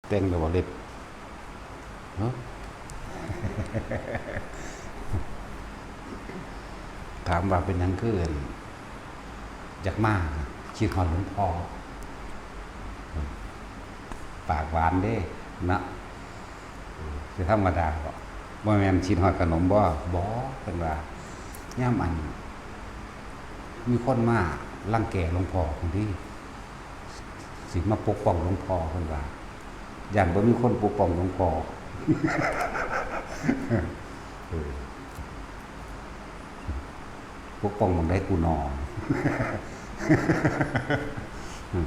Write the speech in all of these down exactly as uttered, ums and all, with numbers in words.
แต่งแล้วบ่เล็บ ฮะ ถามว่าเป็นหยังคืออยากมา คิดฮอดหลวงพ่อ ปากหวานเด้เนาะ คือธรรมดาบ่ บ่แม่นคิดฮอดขนมบ่ บ่ เพิ่นว่ายามอัน มีคนมารังแกหลวงพ่อจั่งซี้ สิมาปกป้องหลวงพ่อ เพิ่นว่า ย้านบ่มีคนปกป้องหลวงพ่อ เออ ปกป้องหม่องใดกูหนอ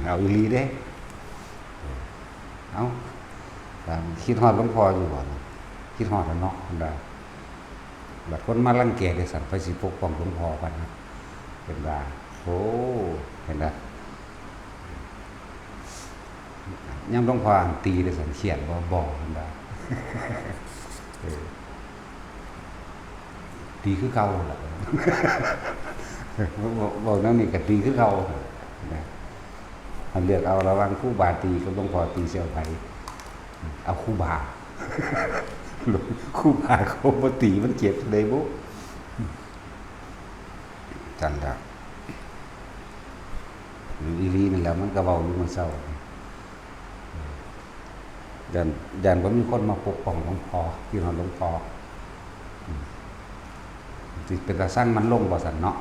เอาอีหลีเด้ เอ้า คิดฮอดหลวงพ่ออยู่บ่นะ คิดฮอดแล้วเนาะ เพิ่นว่า บัดคนมารังแกจั่งซั้น ไผสิปกป้องหลวงพ่อบัดนะ เพิ่นว่า โอ้ เห็นบ่ ยามหลวงพ่อตีจั่งซั้น เครียดบ่ บ่ เพิ่นว่า เออ ตีคือเก่าล่ะ เว้า เว้าแนวนี้ก็ตีคือเก่านะ เฮาเลือกเอาระหว่างครูบาตีกับหลวงพ่อตี สิเอาไผ เอาครูบา ครูบาเขาบ่ตีมันเจ็บจั่งใดบุ จั่งซั่นล่ะ อีหลีนั่นแหละ มันก็เว้าอยู่มื้อเช้า ย้าน ย้านบ่มีคนมาปกป้องหลวงพ่อ คิดฮอดหลวงพ่อ อืม สิเป็นตาซังมันลงบ่ซั่นเนาะ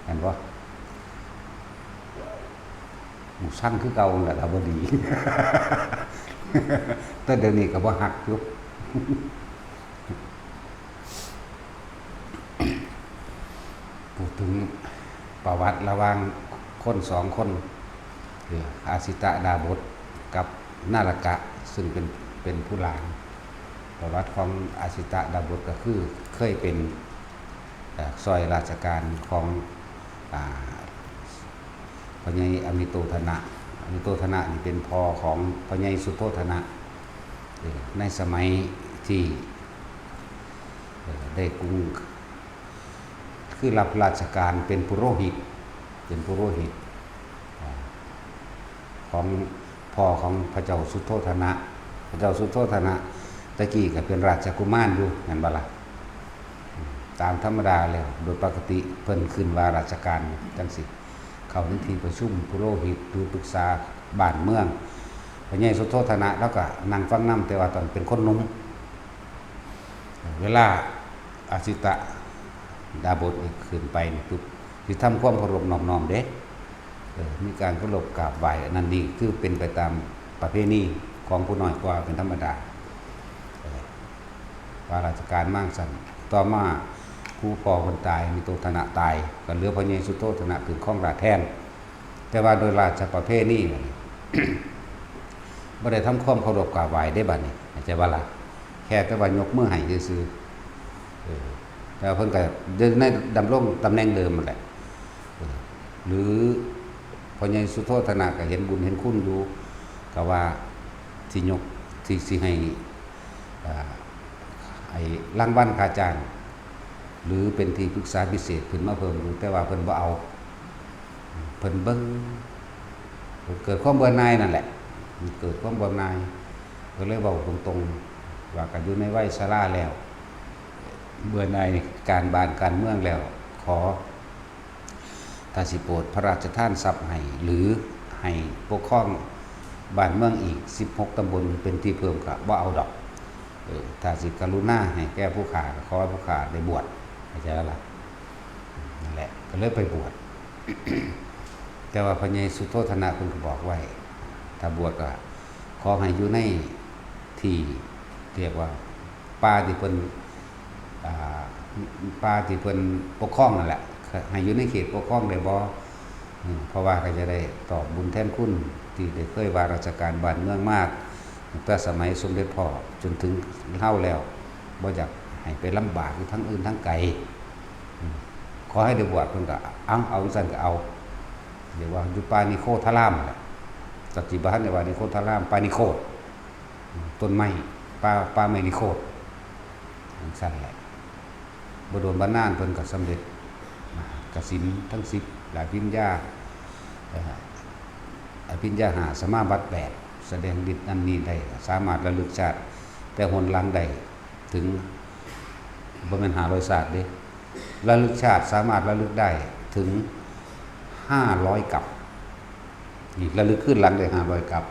แม่นบ่ หมู่ซังคือเก่านั่นแหละ ถ้าบ่ดี แต่เดี๋ยวนี้ก็บ่ฮักอยู่ พูดถึงประวัติระหว่างคนสองคน คืออาสิตะดาบสกับนารกะ ซึ่งเป็น เป็นผู้หลาน ประวัติของอาสิตะดาบสก็คือเคยเป็น เอ่อ ซอยราชการของ อ่า พ่อใหญ่อมิโตธนะ อมิโตธนะนี่เป็นพ่อของพ่อใหญ่สุโธธนะ เอ่อ ในสมัยที่ เอ่อ ได้กรุง คือรับราชการเป็นปุโรหิต เป็นปุโรหิต อ่า ของพ่อของพระเจ้าสุโธธนะ พระเจ้าสุโธธนะ แต่กี้ก็เป็นราชกุมารอยู่ แม่นบ่ล่ะ ตามธรรมดาแล้ว โดยปกติเพิ่นขึ้นว่าราชการจั่งซี้ เข้าในที่ประชุมปุโรหิต หรือปรึกษาบ้านเมือง พ่อใหญ่สุโธธนะลาวก็นั่งฟังนำ แต่ว่าตอนเป็นคนหนุ่ม เวลาอาสิตะดาบสนี่ขึ้นไปนี่ปุ๊บ สิทำความเคารพนอบน้อมเด้ เออ มีการเคารพกราบไหว้ อันนั้นนี่คือเป็นไปตามประเพณีของผู้น้อยกว่าเป็นธรรมดา เออ ว่าราชการมาจั่งซั้น ต่อมาผู้พ่อเพิ่นตาย อมิโตธนะตาย ก็เหลือพ่อใหญ่สุโธธนะขึ้นครองราชย์แทน แต่ว่าโดยราชประเพณี บ่ได้ทำความเคารพกราบไหว้เด้บัดนี้ เข้าใจบ่ล่ะ แค่แต่ว่ายกมือให้ซื่อๆ เออ แต่ว่าเพิ่นก็อยู่ในดำรงตำแหน่งเดิมนั่นแหละ เออ หรือพ่อใหญ่สุโธธนะก็เห็นบุญเห็นคุณอยู่ ก็ว่าสิยก สิ สิให้ อ่า ไอ้รางวัลค่าจ้าง หรือเป็นที่ปรึกษาพิเศษขึ้นมาเพิ่มอยู่ แต่ว่าเพิ่นบ่เอา เพิ่นเบิ่ง เกิดความเบื่อหน่ายนั่นแหละ เกิดความเบื่อหน่าย ก็เลยเว้าตรงๆ ว่าก็อยู่ในวัยชราแล้ว เบื่อหน่ายการบ้านการเมืองแล้ว ขอ ถ้าสิโปรดพระราชทานทรัพย์ให้ หรือให้ปกครองบ้านเมืองอีก สิบหก ตำบลเป็นที่เพิ่มก็บ่เอาดอก เออ ถ้าสิกรุณาให้แก่ผู้ข้า ก็ขอให้ผู้ข้าได้บวช เข้าใจแล้วล่ะ นั่นแหละ ก็เลยไปบวช แต่ว่าพ่อใหญ่สุโธธนะเพิ่นก็บอกไว้ ถ้าบวชก็ขอให้อยู่ในที่เรียกว่าป่าที่เพิ่น อ่า ป่าที่เพิ่นปกครองนั่นแหละ ให้อยู่ในเขตปกครองได้บ่ อืม เพราะว่าก็จะได้ตอบบุญแทนคุณที่ได้เคยว่าราชการบ้านเมืองมาตั้งแต่สมัยสมเด็จพ่อจนถึงเฮาแล้ว บ่อยากให้ไปลำบากอยู่ทางอื่นทางไกล อืม ขอให้ได้บวช เพิ่นก็เอา เอาจั่งซั้นก็เอา เรียกว่าอยู่ป่านิโคธารามแหละ แต่ที่บ่ทันได้ว่านิโคธาราม ป่านิโคธ ต้นไม้ ป่า ป่าไม้นิโคธ จั่งซั้นแหละ บ่โดนบ่นานเพิ่นก็สำเร็จมหากสิณทั้งสิบ และอภิญญา เอ่อ อภิญญาห้า สมาบัติแปด แสดงฤทธิ์อันนี้ได้ สามารถระลึกชาติแต่หนหลังได้ถึง บ่แม่นห้าร้อยชาติเด้ ระลึกชาติสามารถระลึกได้ถึงห้าร้อยกัป นี่ระลึกคืนหลังได้ห้าร้อยกัป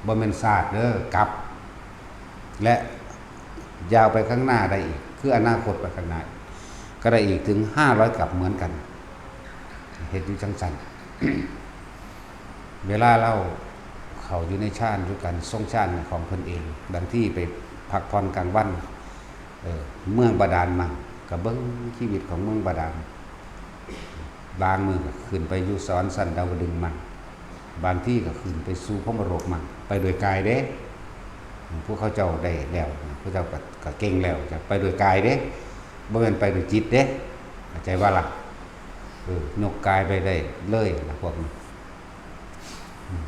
บ่แม่นชาติเด้อ กัป และยาวไปข้างหน้าได้อีก คืออนาคตไปข้างหน้า ก็ได้อีกถึงห้าร้อยกัปเหมือนกัน เฮ็ดอยู่จั่งซั้น เวลาเราเข้าอยู่ในฌานคือกัน ทรงฌานของเพิ่นเอง บางทีไปพักผ่อนกลางวัน เออ เมืองบาดาลมั่ง ก็เบิ่งชีวิตของเมืองบาดาล บางมื้อก็ขึ้นไปอยู่สวรรค์ชั้นดาวดึงส์มั่ง บางทีก็ขึ้นไปสู่พรหมโลกมั่ง ไปโดยกายเด้ พวกเขาเจ้าได้แล้ว พวกเจ้าก็ ก็เก่งแล้ว จะไปโดยกายเด้ บ่แม่นไปโดยจิตเด้ เข้าใจบ่ล่ะ เออ ยกกายไปได้เลยนะพวกนี้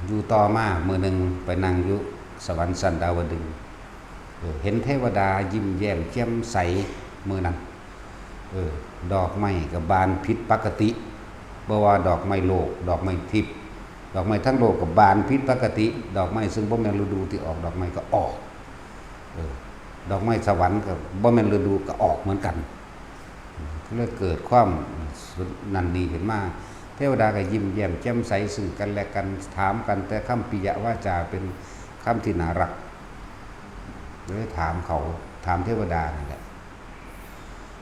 อยู่ต่อมามื้อหนึ่งไปนั่งอยู่สวรรค์ชั้นดาวดึงส์ เออ เห็นเทวดายิ้มแย้มแจ่มใสมื้อนั้น เออ ดอกไม้ก็บานผิดปกติ บ่ว่าดอกไม้โลก ดอกไม้ทิพย์ ดอกไม้ทั้งโลกก็บานผิดปกติ ดอกไม้ซึ่งบ่แม่นฤดูที่ออก ดอกไม้ก็ออก เออ ดอกไม้สวรรค์ก็บ่แม่นฤดูก็ออกเหมือนกัน ก็เลยเกิดความสุดนั่นนี่ขึ้นมา เทวดาก็ยิ้มแย้มแจ่มใสซึ่งกันและกัน ถามกันแต่คำปิยวาจาเป็นคำที่น่ารัก เลยถามเขา ถามเทวดานั่นแหละ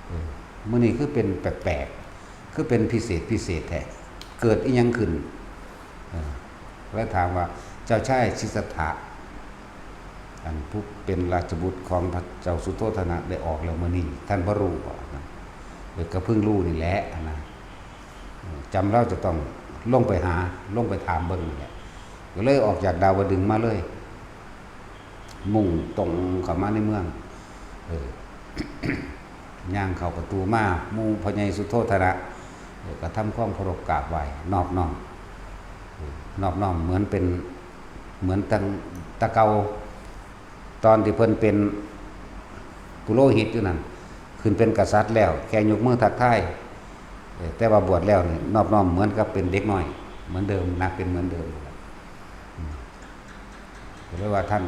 เออ มื้อนี้คือเป็นแปลกๆ คือเป็นพิเศษพิเศษแท้ เกิดอิหยังขึ้น เออ แล้วถามว่า เจ้าชายสิทธัตถะ อันผู้เป็นราชบุตรของพระเจ้าสุโธทนะได้ออกแล้วมื้อนี้ ท่านบ่รู้บ่นะ เออ ก็เพิ่งรู้นี่แหละนะ เออ จำเราจะต้องลงไปหา ลงไปถามเบิ่งนี่แหละ ก็เลยออกจากดาวดึงส์มาเลย มุ่งตรงเข้ามาในเมือง เออ ย่างเข้าประตูมา หมู่พ่อใหญ่สุโธทนะ เออ ก็ทำความเคารพกราบไหว้ นอบน้อม เออ นอบน้อมเหมือนเป็น เหมือนตั้งแต่เก่า ตอนที่เพิ่นเป็นปุโรหิตอยู่นั่น ขึ้นเป็นกษัตริย์แล้ว แค่ยกมือทักทาย เออ แต่ว่าบวชแล้วนี่ นอบน้อมเหมือนกับเป็นเด็กน้อย เหมือนเดิม นับเป็นเหมือนเดิม อืม ก็เลยว่า ท่าน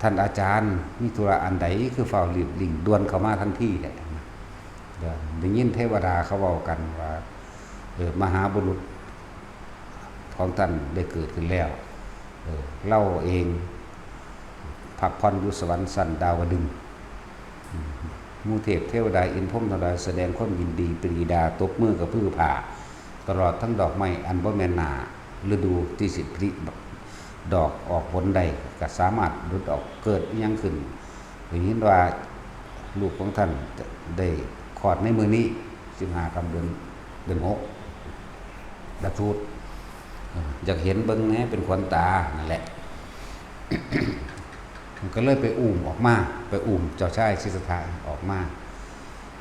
ท่านอาจารย์ มีธุระอันใด คือฟ้าวรีบเร่งด่วนเข้ามาทันทีแท้ เดี๋ยวได้ยินเทวดาเขาเว้ากันว่า เออ มหาบุรุษของท่านได้เกิดขึ้นแล้ว เออ เฮาเองพักผ่อนอยู่สวรรค์ชั้นดาวดึงส์ อืม หมู่เทพเทวดาอินทร์พรหมทั้งหลายแสดงความยินดีปรีดา ตบมือกระพือผ้า ตลอดทั้งดอกไม้อันบ่แม่นหน้าฤดูที่สิผลิดอกออกผลได้ ก็สามารถหลุดออก เกิดอิหยังขึ้น ได้ยินว่าลูกของท่านได้คลอดในมื้อนี้ สิบห้าค่ำเดือน เดือนหก ประสูติ เออ อยากเห็นเบิ่งแหน่ เป็นขวัญตา นั่นแหละ มันก็เลยไปอุ้มออกมา ไปอุ้มเจ้าชายสิทธัตถะออกมา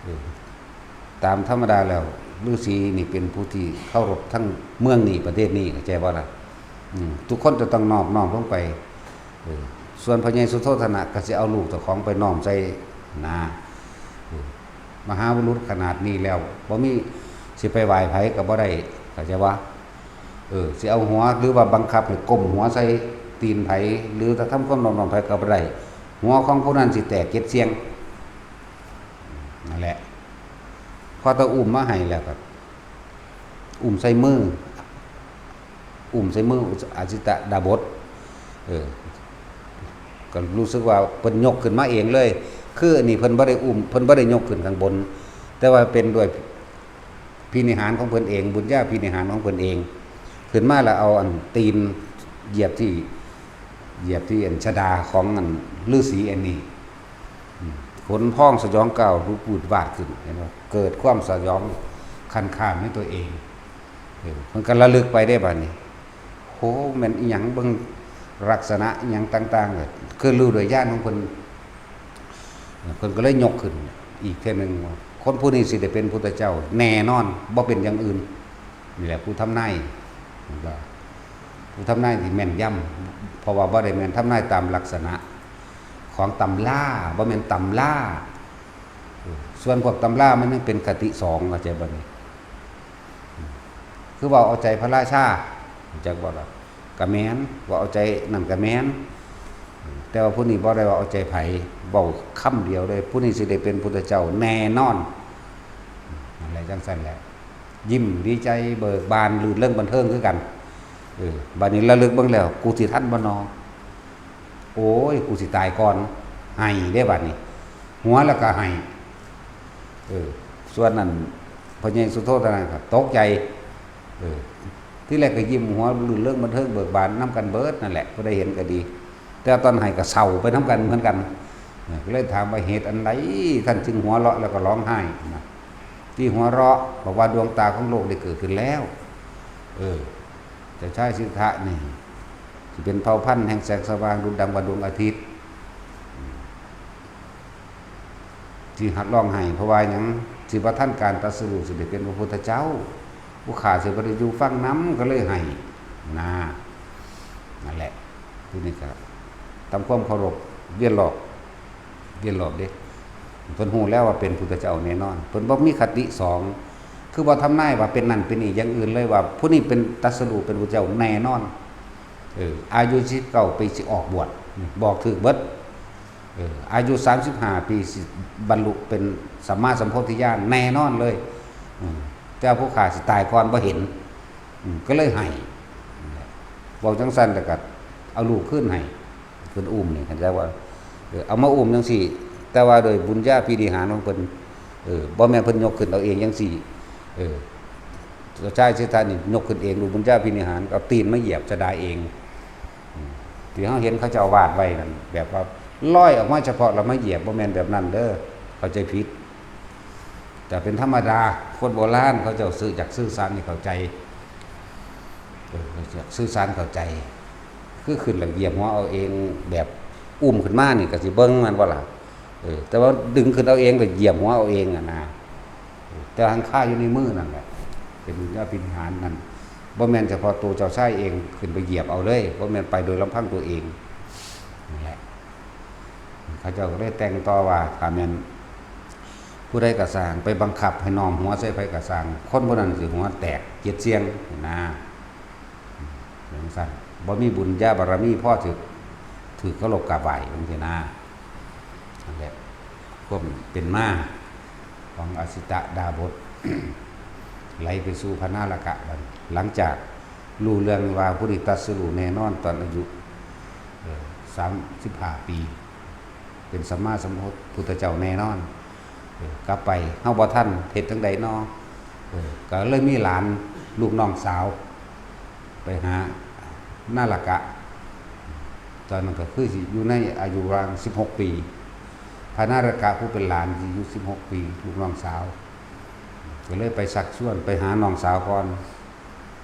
เออ ตามธรรมดาแล้ว ฤาษีนี่เป็นผู้ที่เคารพทั้งเมืองนี้ ประเทศนี้ เข้าใจบ่ล่ะ อืม ทุกคนจะต้องนอบน้อมลงไป เออ ส่วนพ่อใหญ่สุโธทนะก็สิเอาลูกเจ้าของไปน้อมใส่นา เออ มหาบุรุษขนาดนี้แล้ว บ่มีสิไปไหว้ไผก็บ่ได้ เข้าใจบ่ เออ สิเอาหัว หรือว่าบังคับให้ก้มหัวใส่ตีนไผ หรือจะทำความนอบน้อมไผก็บ่ได้ หัวของผู้นั้นสิแตกเจ็ดเสี้ยง นั่นแหละ พอตาอุ้มมาให้แล้วก็ อุ้มใส่มือ อุ้มใส่มืออาจิตดาบส เออ ก็รู้สึกว่าเพิ่นยกขึ้นมาเองเลย คืออันนี้เพิ่นบ่ได้อุ้ม เพิ่นบ่ได้ยกขึ้นข้างบน แต่ว่าเป็นด้วยพินิหารของเพิ่นเอง บุญญาภินิหารของเพิ่นเอง ขึ้นมาแล้วเอาอันตีนเหยียบที่ เหยียบที่อันชดาของอันฤาษีอันนี้ อืม ขนพองสยองกล้าวลุกวืดวาดขึ้น เห็นบ่ เกิดความสยองคันคามในตัวเอง เออ มันก็ระลึกไปได้บัดนี้ โห แม่นอีหยัง เบิ่งลักษณะอีหยังต่างๆ เลย คือรู้โดยญาณของเพิ่น เพิ่นก็เลยยกขึ้นอีกเทื่อหนึ่งว่า คนผู้นี้สิได้เป็นพุทธเจ้าแน่นอน บ่เป็นอย่างอื่น นี่แหละผู้ทำนาย ผู้ทำนายที่แม่นยำ เพราะว่าบ่ได้แม่นทำนายตามลักษณะของตำรา บ่แม่นตำรา ส่วนพวกตำรามันยังเป็นคติสอง เข้าใจบ่นี่ คือว่าเอาใจพระราชา จักบ่ล่ะ ก็แม่น เว้าเอาใจนั่นก็แม่น แต่ว่าผู้นี้บ่ได้เว้าเอาใจไผ เว้าคำเดียวเลย ผู้นี้สิได้เป็นพุทธเจ้าแน่นอน นั่นแหละ จั่งซั้นแหละ ยิ้มดีใจเบิกบาน รื่นเริงบันเทิงคือกัน เออ บัดนี้ระลึกเบิ่งแล้ว กูสิทันบ่นอ โอ้ย กูสิตายก่อน ไห้เด้บัดนี้ หัวแล้วก็ไห้ เออ ส่วนนั้น พ่อใหญ่สุโธทนั้นก็ตกใจ เออ ทีแรกก็ยิ้มหัว รื่นเริงบันเทิงเบิกบานนำกันเบิดนั่นแหละ ผู้ใดเห็นก็ดี แต่ตอนไห้ก็เศร้าไปนำกันเหมือนกัน เออ ก็เลยถามว่า "เหตุอันใดท่านจึงหัวเราะแล้วก็ร้องไห้นะ?" ที่หัวเราะ บอกว่าดวงตาของโลกได้เกิดขึ้นแล้ว เออ เจ้าชายสิทธัตถะนี่ สิเป็นเผ่าพันธุ์แห่งแสงสว่างดุจดังว่าดวงอาทิตย์ ที่หัดร้องไห้ เพราะว่าหยัง สิบ่ทันการตรัสรู้ สิได้เป็นพระพุทธเจ้า ผู้ข้าสิบ่ได้อยู่ฟังนำ ก็เลยไห้ นะ นั่นแหละ ผู้นี้ก็ทำความเคารพ เวียนรอบ เวียนรอบเด้ เพิ่นฮู้แล้วว่าเป็นพุทธเจ้าแน่นอน เพิ่นบ่มีคติสอง คือบ่ทำนายว่าเป็นนั่นเป็นนี่อย่างอื่นเลย ว่าผู้นี้เป็นตรัสรู้เป็นพุทธเจ้าแน่นอน เออ อายุสิบเก้าปีสิออกบวช บอกถืกเบิด เออ อายุสามสิบห้าปีสิบรรลุเป็นสัมมาสัมโพธิญาณแน่นอนเลย อืม แต่ผู้ข้าสิตายก่อนบ่เห็น อืม ก็เลยไห้ บอกจั่งซั้นแล้วก็เอาลูกคืนให้ เพิ่นอุ้มนี่ เข้าใจว่า เออ เอามาอุ้มจั่งซี้ แต่ว่าโดยบุญญาภินิหารของเพิ่น เออ บ่แม่นเพิ่นยกขึ้นเอาเองจั่งซี้ เออ เจ้าชายสิทธัตถะนี่ยกขึ้นเอง ดูบุญญาภินิหาร เอาตีนมาเหยียบจะได้เอง อืม ที่เฮาเห็นเขาเจ้าวาดไว้นั่น แบบว่าลอยออกมาเฉพาะแล้วมาเหยียบ บ่แม่นแบบนั้นเด้อ เข้าใจผิด แต่เป็นธรรมดา คนโบราณเขาเจ้าสื่อ อยากสื่อสารให้เข้าใจ เออ อยากสื่อสารเข้าใจ คือขึ้นแล้วเหยียบหัวเอาเอง แบบอุ้มขึ้นมานี่ก็สิเบิ่งแม่นบ่ล่ะ เออ แต่ว่าดึงขึ้นเอาเองแล้วเหยียบหัวเอาเองอะนะ เออ แต่หั้นคาอยู่ในมือนั่นแหละ เป็นบุญญาภินิหารนั่น บ่แม่นเฉพาะตัวเจ้าชายเองขึ้นไปเหยียบเอาเลย บ่แม่นไปโดยลำพังตัวเอง นั่นแหละ เขาเจ้าก็เลยแต่งต่อว่า ถ้าแม่นผู้ใดก็ซ่าง ไปบังคับให้น้อมหัวใส่ไผก็ซ่าง คนผู้นั้นสิหัวแตกเจ็ดเสี้ยงนะ จั่งซั้น บ่มีบุญญาบารมีพอถืก ถืกเคารพกราบไหว้จั่งซี้นะ นั่นแหละ ความเป็นมาของอสิตดาบส ไหลไปสู่พระนรกะบัดนี้ หลังจากรู้เรื่องว่าผู้นี้ตรัสรู้แน่นอนตอนอายุ เอ่อ สามสิบห้าปี เป็นสัมมาสัมพุทธเจ้าแน่นอน เออ กลับไป เฮาบ่ทัน เฮ็ดจั่งใดน้อ เออ ก็เลยมีหลานลูกน้องสาว ไปหานรกะ ตอนนั้นก็คือสิอยู่ในอายุระหว่างสิบหกปี พระนรกะผู้เป็นหลานสิอายุสิบหกปี ลูกน้องสาว ก็เลยไปชักชวนไปหาน้องสาวก่อน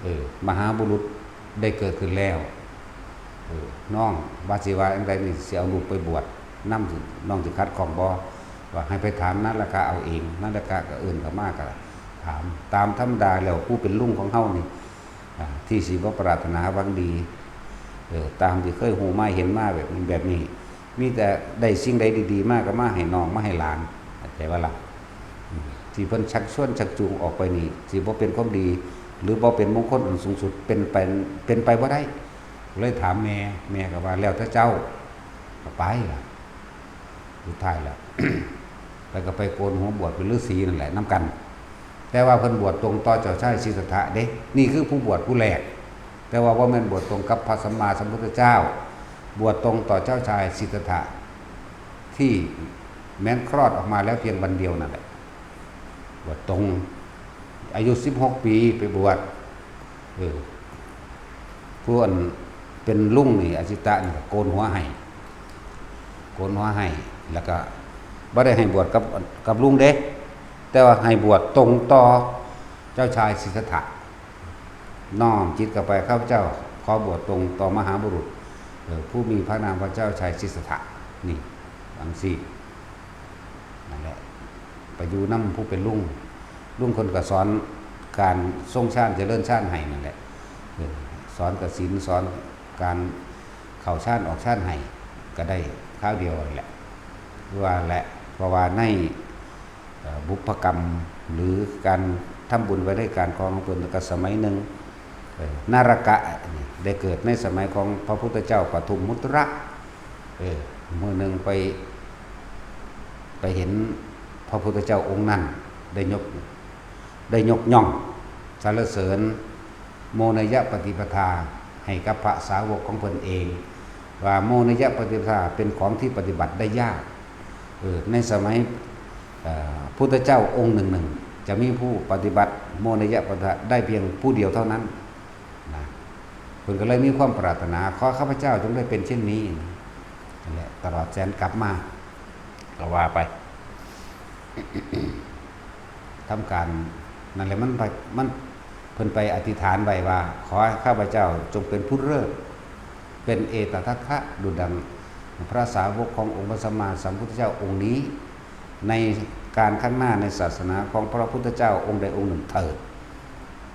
เออ มหาบุรุษได้เกิดขึ้นแล้ว เออ น้องว่าสิว่าจั่งใดนี่ สิเอาลูกไปบวชนำ น้องสิขัดข้องบ่ ว่าให้ไปถามนรกะเอาเอง นรกะก็เอิ้นเข้ามาก็ถาม ตามธรรมดาแล้วผู้เป็นลุงของเฮานี่ อ่า ที่สิบ่ปรารถนาหวังดี เออ ตามที่เคยฮู้มาเห็นมาแบบนี้ แบบนี้ มีแต่ได้สิ่งใดดีๆมาก็มาให้น้อง มาให้หลาน เข้าใจบ่ล่ะ อืม ที่เพิ่นชักชวนชักจูงออกไปนี่ สิบ่เป็นความดี หรือบ่เป็นมงคลอันสูงสุด เป็นไป เป็นไปบ่ได้ เลยถามแม่ แม่ก็ว่า "แล้วแต่เจ้า" ก็ไปล่ะ สุดท้ายแล้ว ไปก็ไปโกนหัวบวชเป็นฤาษีนั่นแหละ นำกัน แต่ว่าเพิ่นบวชตรงต่อเจ้าชายสิทธัตถะเด้ นี่คือผู้บวชผู้แรก แต่ว่าบ่แม่นบวชตรงกับพระสัมมาสัมพุทธเจ้า บวชตรงต่อเจ้าชายสิทธัตถะ ที่แม้นคลอดออกมาแล้วเพียงวันเดียวนั่นแหละ บวชตรง อายุสิบหกปีไปบวช เออ ผู้อันเป็นลุงนี่ อสิตะนี่ก็โกนหัวให้ โกนหัวให้ แล้วก็บ่ได้ให้บวชกับ กับลุงเด้ แต่ว่าให้บวชตรงต่อเจ้าชายสิทธัตถะ น้อมจิตเข้าไป "ข้าพเจ้าขอบวชตรงต่อมหาบุรุษ เอ่อ ผู้มีพระนามว่าเจ้าชายสิทธัตถะ" นี่ จั่งซี้ นั่นแหละ ไปอยู่นำผู้เป็นลุง ลุงเพิ่นก็สอนการทรงฌานเจริญฌานให้นั่นแหละ เออ สอนกสิณ สอนการเข้าฌานออกฌานให้ ก็ได้คราวเดียวนั่นแหละ คือว่าแหละ เพราะว่าใน เอ่อ บุพกรรม หรือการทำบุญไว้ในการครองของเพิ่น ก็สมัยหนึ่ง เออ นรกะนี่ได้เกิดในสมัยของพระพุทธเจ้าปทุมมุตระ เออ มื้อหนึ่งไป ไปเห็นพระพุทธเจ้าองค์นั้น ได้ยก ได้ยกย่องสรรเสริญโมนยปฏิปทาให้กับพระสาวกของเพิ่นเอง ว่าโมนยปฏิปทาเป็นของที่ปฏิบัติได้ยาก เออ ในสมัย เอ่อ พุทธเจ้าองค์หนึ่งหนึ่ง จะมีผู้ปฏิบัติโมนยปฏิปทาได้เพียงผู้เดียวเท่านั้นนะ เพิ่นก็เลยมีความปรารถนา ขอข้าพเจ้าจงได้เป็นเช่นนี้นะ นั่นแหละ ตลอดแสนกลับมา ก็ว่าไป ทำการ นั่นแหละ มันไป มัน เพิ่นไปอธิษฐานไว้ว่า ขอให้ข้าพเจ้าจงเป็นผู้เลิศ เป็นเอตทัคคะ ดุจดังพระสาวกขององค์พระสัมมาสัมพุทธเจ้าองค์นี้ ในการข้างหน้าในศาสนาของพระพุทธเจ้าองค์ใดองค์หนึ่งเถิด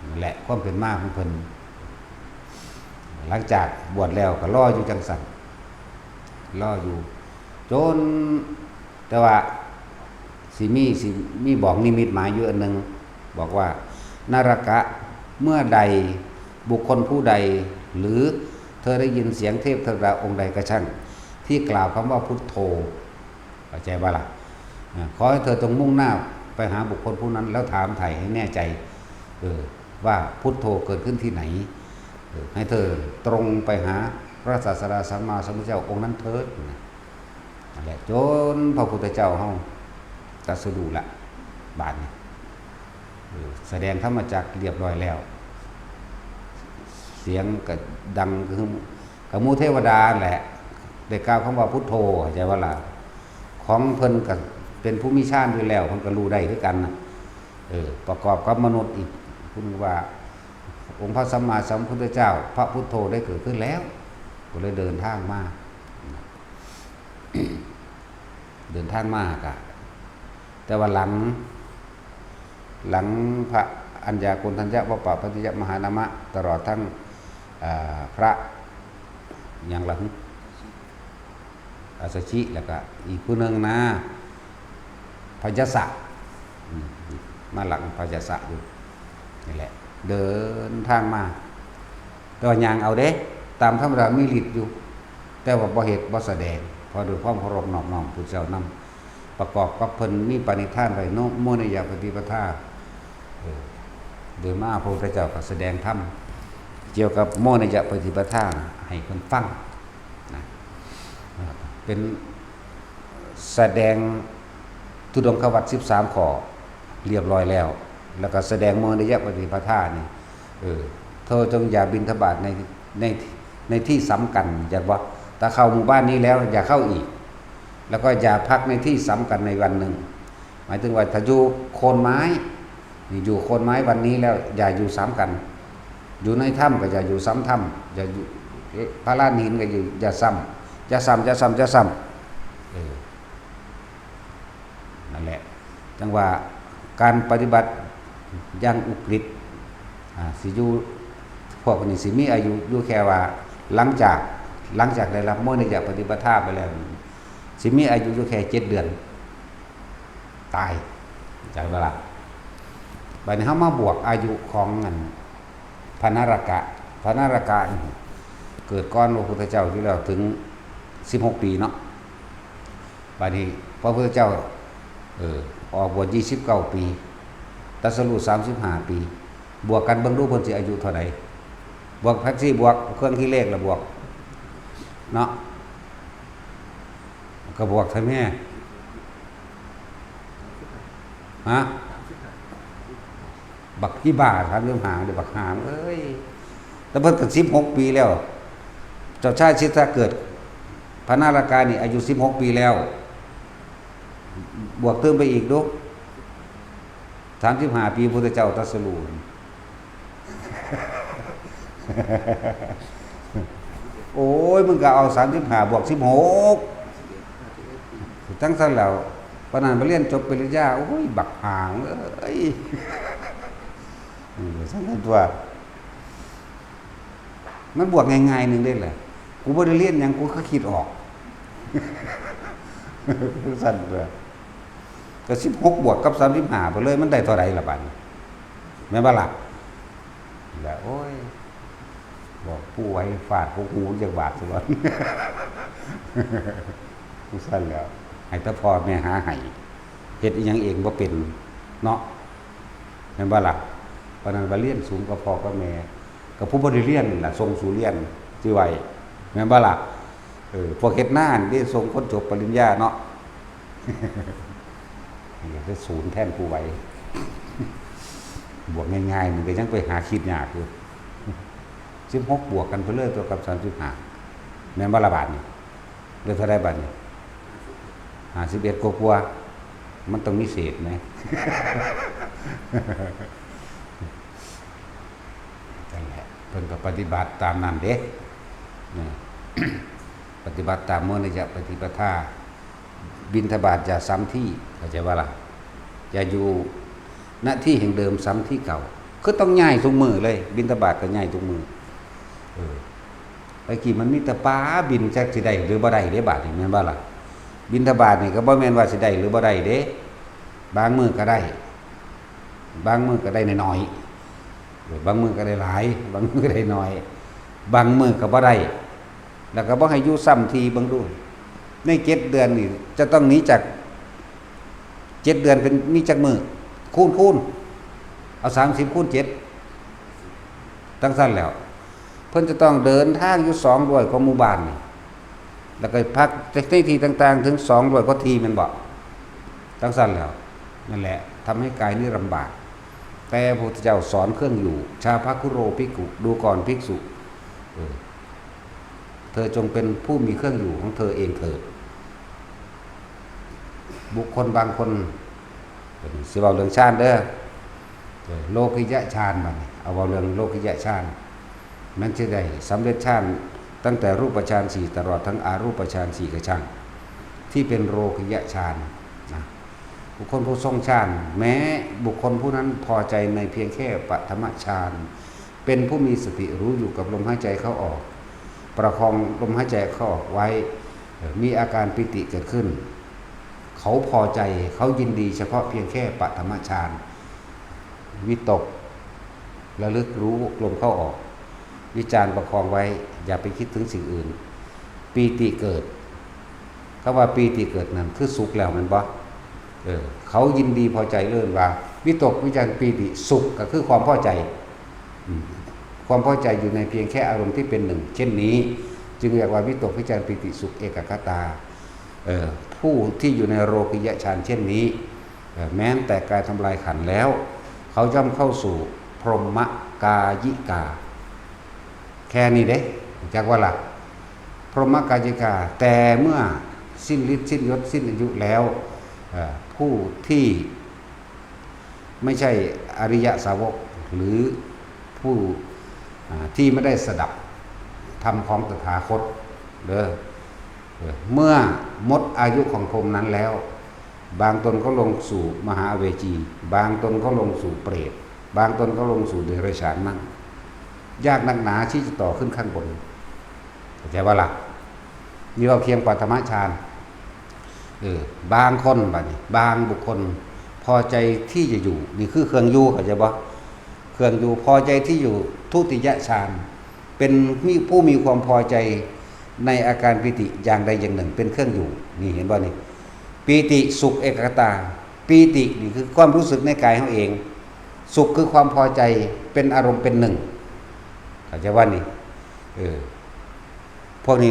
นั่นแหละ ความเป็นมาของเพิ่น หลังจากบวชแล้วก็รออยู่จังซั่น รออยู่ จน แต่ว่าสิมี สิมีบอกนิมิตหมายอยู่อันหนึ่ง บอกว่า นรกะ เมื่อใดบุคคลผู้ใด หรือเธอได้ยินเสียงเทพเทวดาองค์ใดก็ช่าง ที่กล่าวคำว่าพุทโธ เข้าใจบ่ล่ะ อ่า ขอให้เธอจงมุ่งหน้าไปหาบุคคลผู้นั้น แล้วถามไถ่ให้แน่ใจ เออ ว่าพุทโธเกิดขึ้นที่ไหน เออ ให้เธอตรงไปหาพระศาสดาสัมมาสัมพุทธเจ้าองค์นั้นเถิดนะ นั่นแหละ จนพระพุทธเจ้าเฮาตรัสรู้ละ บาดนี้ เออ แสดงธรรมจักรเรียบร้อยแล้ว เสียงก็ดังคือ กะหมู่เทวดาแหละ ได้กล่าวคำว่าพุทโธ เข้าใจบ่ล่ะ ของเพิ่นก็เป็นผู้มีฌานอยู่แล้ว เพิ่นก็รู้ได้คือกันน่ะ เออ ประกอบกับมนุษย์อีก เพิ่นว่า องค์พระสัมมาสัมพุทธเจ้า พระพุทโธได้เกิดขึ้นแล้ว ก็เลยเดินทางมา เดินทางมากะ แต่ว่าหลัง หลังพระอัญญาโกณฑัญญะ วัปปะพัทติยะ มหานามะ ตลอดทั้ง อ่า พระ หยังล่ะ อัสสชิ แล้วก็อีกผู้หนึ่งนะ พยัสสะ อืม มาหลังพยัสสะอยู่ นี่แหละ เดินทางมา แต่ว่าย่างเอาเด้ ตามธรรมดามีฤทธิ์อยู่ แต่ว่าบ่เฮ็ดบ่แสดง เพราะด้วยความเคารพนอบน้อมพุทธเจ้านำ ประกอบกับเพิ่นมีปณิธานไว้เนาะ โมนยปฏิปทา เออ โดยมาพระพุทธเจ้าก็แสดงธรรมเกี่ยวกับโมนยปฏิปทาให้เพิ่นฟังนะ เป็นแสดงธุดงควัตรสิบสามข้อเรียบร้อยแล้ว แล้วก็แสดงโมนยปฏิปทานี่ เออ เธอจงอย่าบิณฑบาตใน ใน ในที่สำคัญ จักบ่ ถ้าเข้าหมู่บ้านนี้แล้วอย่าเข้าอีก แล้วก็อย่าพักในที่สำคัญในวันหนึ่ง หมายถึงว่าถ้าอยู่โคนไม้ นี่อยู่โคนไม้วันนี้แล้วอย่าอยู่สามคัน อยู่ในถ้ำก็อย่าอยู่สามถ้ำ อย่าอยู่พระลานหินก็อยู่ อย่าซ้ำ อย่าซ้ำ อย่าซ้ำ อย่าซ้ำ เออ นั่นแหละ จังว่าการปฏิบัติอย่างอุกฤษ อ่า สิอยู่ พวกนี้สิมีอายุอยู่แค่ว่า หลังจาก หลังจากได้รับโมนยปฏิปทาไปแล้ว สิมีอายุอยู่แค่เจ็ดเดือน ตาย เข้าใจบ่ล่ะ บัดนี้เฮามาบวกอายุของอันพระนรกะ พระนรกะนี่เกิดก่อนพระพุทธเจ้าอยู่แล้วถึงสิบหกปีเนาะ บัดนี้พระพุทธเจ้า เออ ออกบวชยี่สิบเก้าปี ตรัสรู้สามสิบห้าปี บวกกันเบิ่งดูเพิ่นสิอายุเท่าใด บวกแท็กซี่บวกเครื่องคิดเลขละบวก เนาะ ก็บวกเท่าแม่ ฮะ บักอีบ้า สามสิบห้า เด้อ บักห่าเอ้ย แต่เพิ่นก็สิบหกปีแล้ว เจ้าชายสิทธัตถะเกิด พระนรกะนี่อายุสิบหกปีแล้ว บวกเติมไปอีกดู สามสิบห้าปีพุทธเจ้าตรัสรู้ โอ้ย มึงก็เอาสามสิบห้าบวกสิบหก จังซั่นแล้ว ปานนั้นไปเรียนจบปริญญา โอ้ย บักห่าเอ้ย อืม ซั่นตัว มันบวกง่ายๆหนึ่งเด้แหละ กูบ่ได้เรียนหยัง กูก็คิดออก ซั่นตัว ก็สิบหกบวกกับสามสิบห้าไปเลย มันได้เท่าใดล่ะบัดนี้ แม่นบ่ล่ะ แล้ว โอ้ย บอกผู้ไว้ฟาดพวกหูจักบาทซะก่อน จั่งซั่นแหล้ว ให้แต่พ่อแม่หาให้ เฮ็ดอิหยังเองบ่เป็นเนาะ แม่นบ่ล่ะ ปานนั้นว่าเรียนสูงกว่าพ่อกว่าแม่ ก็ผู้บ่ได้เรียนนั่นล่ะ ส่งสู่เรียน สิไว้ แม่นบ่ล่ะ เออ พวกเฮ็ดนานี่เด้ ส่งคนจบปริญญาเนาะ อยากได้ศูนย์แทนผู้ไว้ บวกง่ายๆ มันก็ยังไปหาคิดยากอยู่ สิบหก บวกกันไปเลยตัวกับ สามสิบห้า แม่นบ่ล่ะบาดนี้ เหลือเท่าใดบาดนี้ ห้าสิบเอ็ด กว่าๆ มันต้องมีเศษไหม นั่นแหละ เพิ่นก็ปฏิบัติตามนั้นเด้ นี่ ปฏิบัติตามโมนยปฏิปทา บิณฑบาตอย่าซ้ำที่ เข้าใจบ่ล่ะ อย่าอยู่ ณ ที่แห่งเดิมซ้ำที่เก่า คือต้องย้ายทุกมื้อเลย บิณฑบาตก็ย้ายทุกมื้อ เออ แต่กี้มันมีแต่ปลาบิน จักสิได้หรือบ่ได้เด้ บาดนี้แม่นบ่ล่ะ บิณฑบาตนี่ก็บ่แม่นว่าสิได้หรือบ่ได้เด้ บางมื้อก็ได้ บางมื้อก็ได้น้อยๆ เออ บางมื้อก็ได้หลาย บางมื้อก็ได้น้อย บางมื้อก็บ่ได้ แล้วก็บ่ให้อยู่ซ้ำที่ เบิ่งดู ในเจ็ดเดือนนี่จะต้องหนีจาก เจ็ดเดือนเป็น มีจักมื้อ คูณ คูณ เอา สามสิบ คูณ เจ็ด จั่งซั่นแหล้ว เพิ่นจะต้องเดินทางอยู่ สองร้อย กว่าหมู่บ้านนี่ แล้วก็พักในที่ต่างๆ ถึง สองร้อย กว่าที่แม่นบ่ จั่งซั่นแหล้ว นั่นแหละ ทำให้กายนี่ลำบาก แต่พระพุทธเจ้าสอนเครื่องอยู่ ชาภคุโรภิกขุ ดูก่อนภิกษุ เออ เธอจงเป็นผู้มีเครื่องอยู่ของเธอเองเถิด บุคคลบางคน สิเว้าเรื่องฌานเด้อ เออ โลกิยะฌานบัดนี้ เอาเว้าเรื่องโลกิยะฌาน มันจะได้สำเร็จฌานตั้งแต่รูปฌานสี่ ตลอดทั้งอรูปฌานสี่ก็ช่าง ที่เป็นโลกิยะฌานนะ บุคคลผู้ทรงฌาน แม้บุคคลผู้นั้นพอใจในเพียงแค่ปฐมฌาน เป็นผู้มีสติรู้อยู่กับลมหายใจเข้าออก ประคองลมหายใจเข้าออกไว้ เอ่อ มีอาการปีติเกิดขึ้น เขาพอใจ เขายินดีเฉพาะเพียงแค่ปฐมฌาน วิตก ระลึกรู้ลมเข้าออก วิจารประคองไว้ อย่าไปคิดถึงสิ่งอื่น ปีติเกิด คำว่าปีติเกิดนั่นคือสุขแล้วแม่นบ่ เออ เขายินดีพอใจเลิศว่า วิตกวิจารปีติสุขก็คือความพอใจ อืม ความพอใจอยู่ในเพียงแค่อารมณ์ที่เป็นหนึ่ง เช่นนี้ จึงเรียกว่าวิตกวิจารปีติสุขเอกัคคตา เอ่อ ผู้ที่อยู่ในโลกิยะฌานเช่นนี้ เอ่อ แม้แต่กายทำลายขันธ์แล้ว เขาย่อมเข้าสู่พรหมกายิกา แค่นี้เด้ จักว่าล่ะ พรหมกายิกา แต่เมื่อสิ้นฤทธิ์สิ้นยศสิ้นอายุแล้ว เอ่อ ผู้ที่ไม่ใช่อริยสาวก หรือผู้ อ่า ที่ไม่ได้สดับธรรมของตถาคตเด้อ เอ่อ เมื่อหมดอายุของพรหมนั้นแล้ว บางตนก็ลงสู่มหาอเวจี บางตนก็ลงสู่เปรต บางตนก็ลงสู่เดรัจฉานมั่ง ยากนักหนาที่จะต่อขึ้นข้างบน เข้าใจบ่ล่ะ นี่เว้าเพียงปฐมฌาน เออ บางคนบัดนี้ บางบุคคลพอใจที่จะอยู่ นี่คือเครื่องอยู่ เข้าใจบ่ เครื่องอยู่ พอใจที่อยู่ทุติยฌาน เป็นมี ผู้มีความพอใจในอาการปีติอย่างใดอย่างหนึ่งเป็นเครื่องอยู่ นี่เห็นบ่นี่ ปีติสุขเอกัคคตา ปีตินี่คือความรู้สึกในกายเฮาเอง สุขคือความพอใจเป็นอารมณ์เป็นหนึ่ง เข้าใจบ่นี่ เออ พวกนี้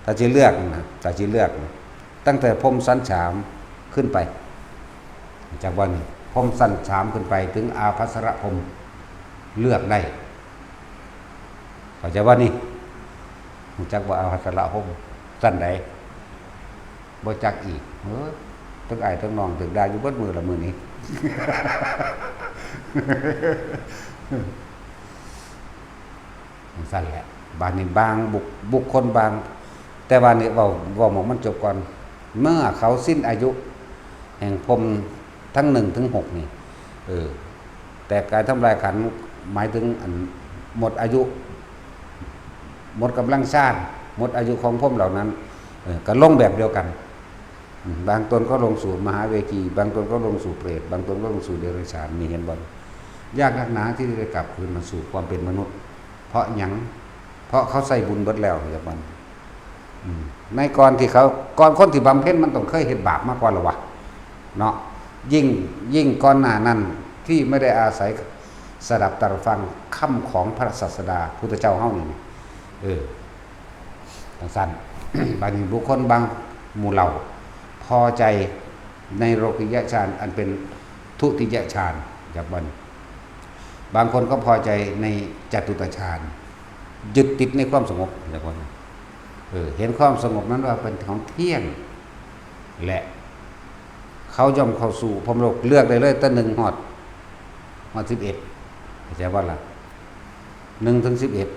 ถ้าสิเลือกนะ ถ้าสิเลือกนะ ตั้งแต่พรหมชั้นสามขึ้นไป จักว่านี่ พรหมชั้นสามขึ้นไปถึงอาภัสสรพรหม เลือกได้ เข้าใจบ่นี่ รู้จักบ่อาภัสสรพรหม ชั้นใด บ่จักอีก เออ ทั้งอ้ายทั้งน้องถูกด่าอยู่เบิดมื้อละมื้อนี้ จั่งซั้นแหละ บาดนี้บางบุค บุคคลบาง แต่ว่านี่เว้า เว้าหม่องมันจบก่อน เมื่อเขาสิ้นอายุแห่งพรหมทั้งหนึ่งถึงหกนี่ เออ แตกกายทำลายขันธ์ หมายถึงอันหมดอายุ หมดกำลังฌาน หมดอายุของพรหมเหล่านั้น เออ ก็ลงแบบเดียวกัน อืม บางตนก็ลงสู่มหาเวจี บางตนก็ลงสู่เปรต บางตนก็ลงสู่เดรัจฉาน นี่เห็นบ่ ยากนักหนาที่จะกลับคืนมาสู่ความเป็นมนุษย์ เพราะหยัง เพราะเขาใส่บุญเบิดแล้ว อย่างมัน อืม ในก่อนที่เขา ก่อนคนที่บำเพ็ญมันต้องเคยเฮ็ดบาปมาก่อนแล้ววะ เนาะ ยิ่ง ยิ่งก่อนหน้านั้นที่ไม่ได้อาศัยสดับตรับฟังคำของพระศาสดาพุทธเจ้าเฮานี่ เออ จังซั่น บาดนี้บุคคลบางหมู่เหล่า พอใจในโลกิยฌานอันเป็นทุติยฌาน จากบัดนี้ บางคนก็พอใจในจตุตฌาน ยึดติดในความสงบ จากบัดนี้ เออ เห็นความสงบนั้นว่าเป็นของเที่ยง และเขาย่อมเข้าสู่พรหมโลก เลือกได้เลย แต่หนึ่งฮอด ฮอดสิบเอ็ด เข้าใจบ่ล่ะ หนึ่งถึงสิบเอ็ด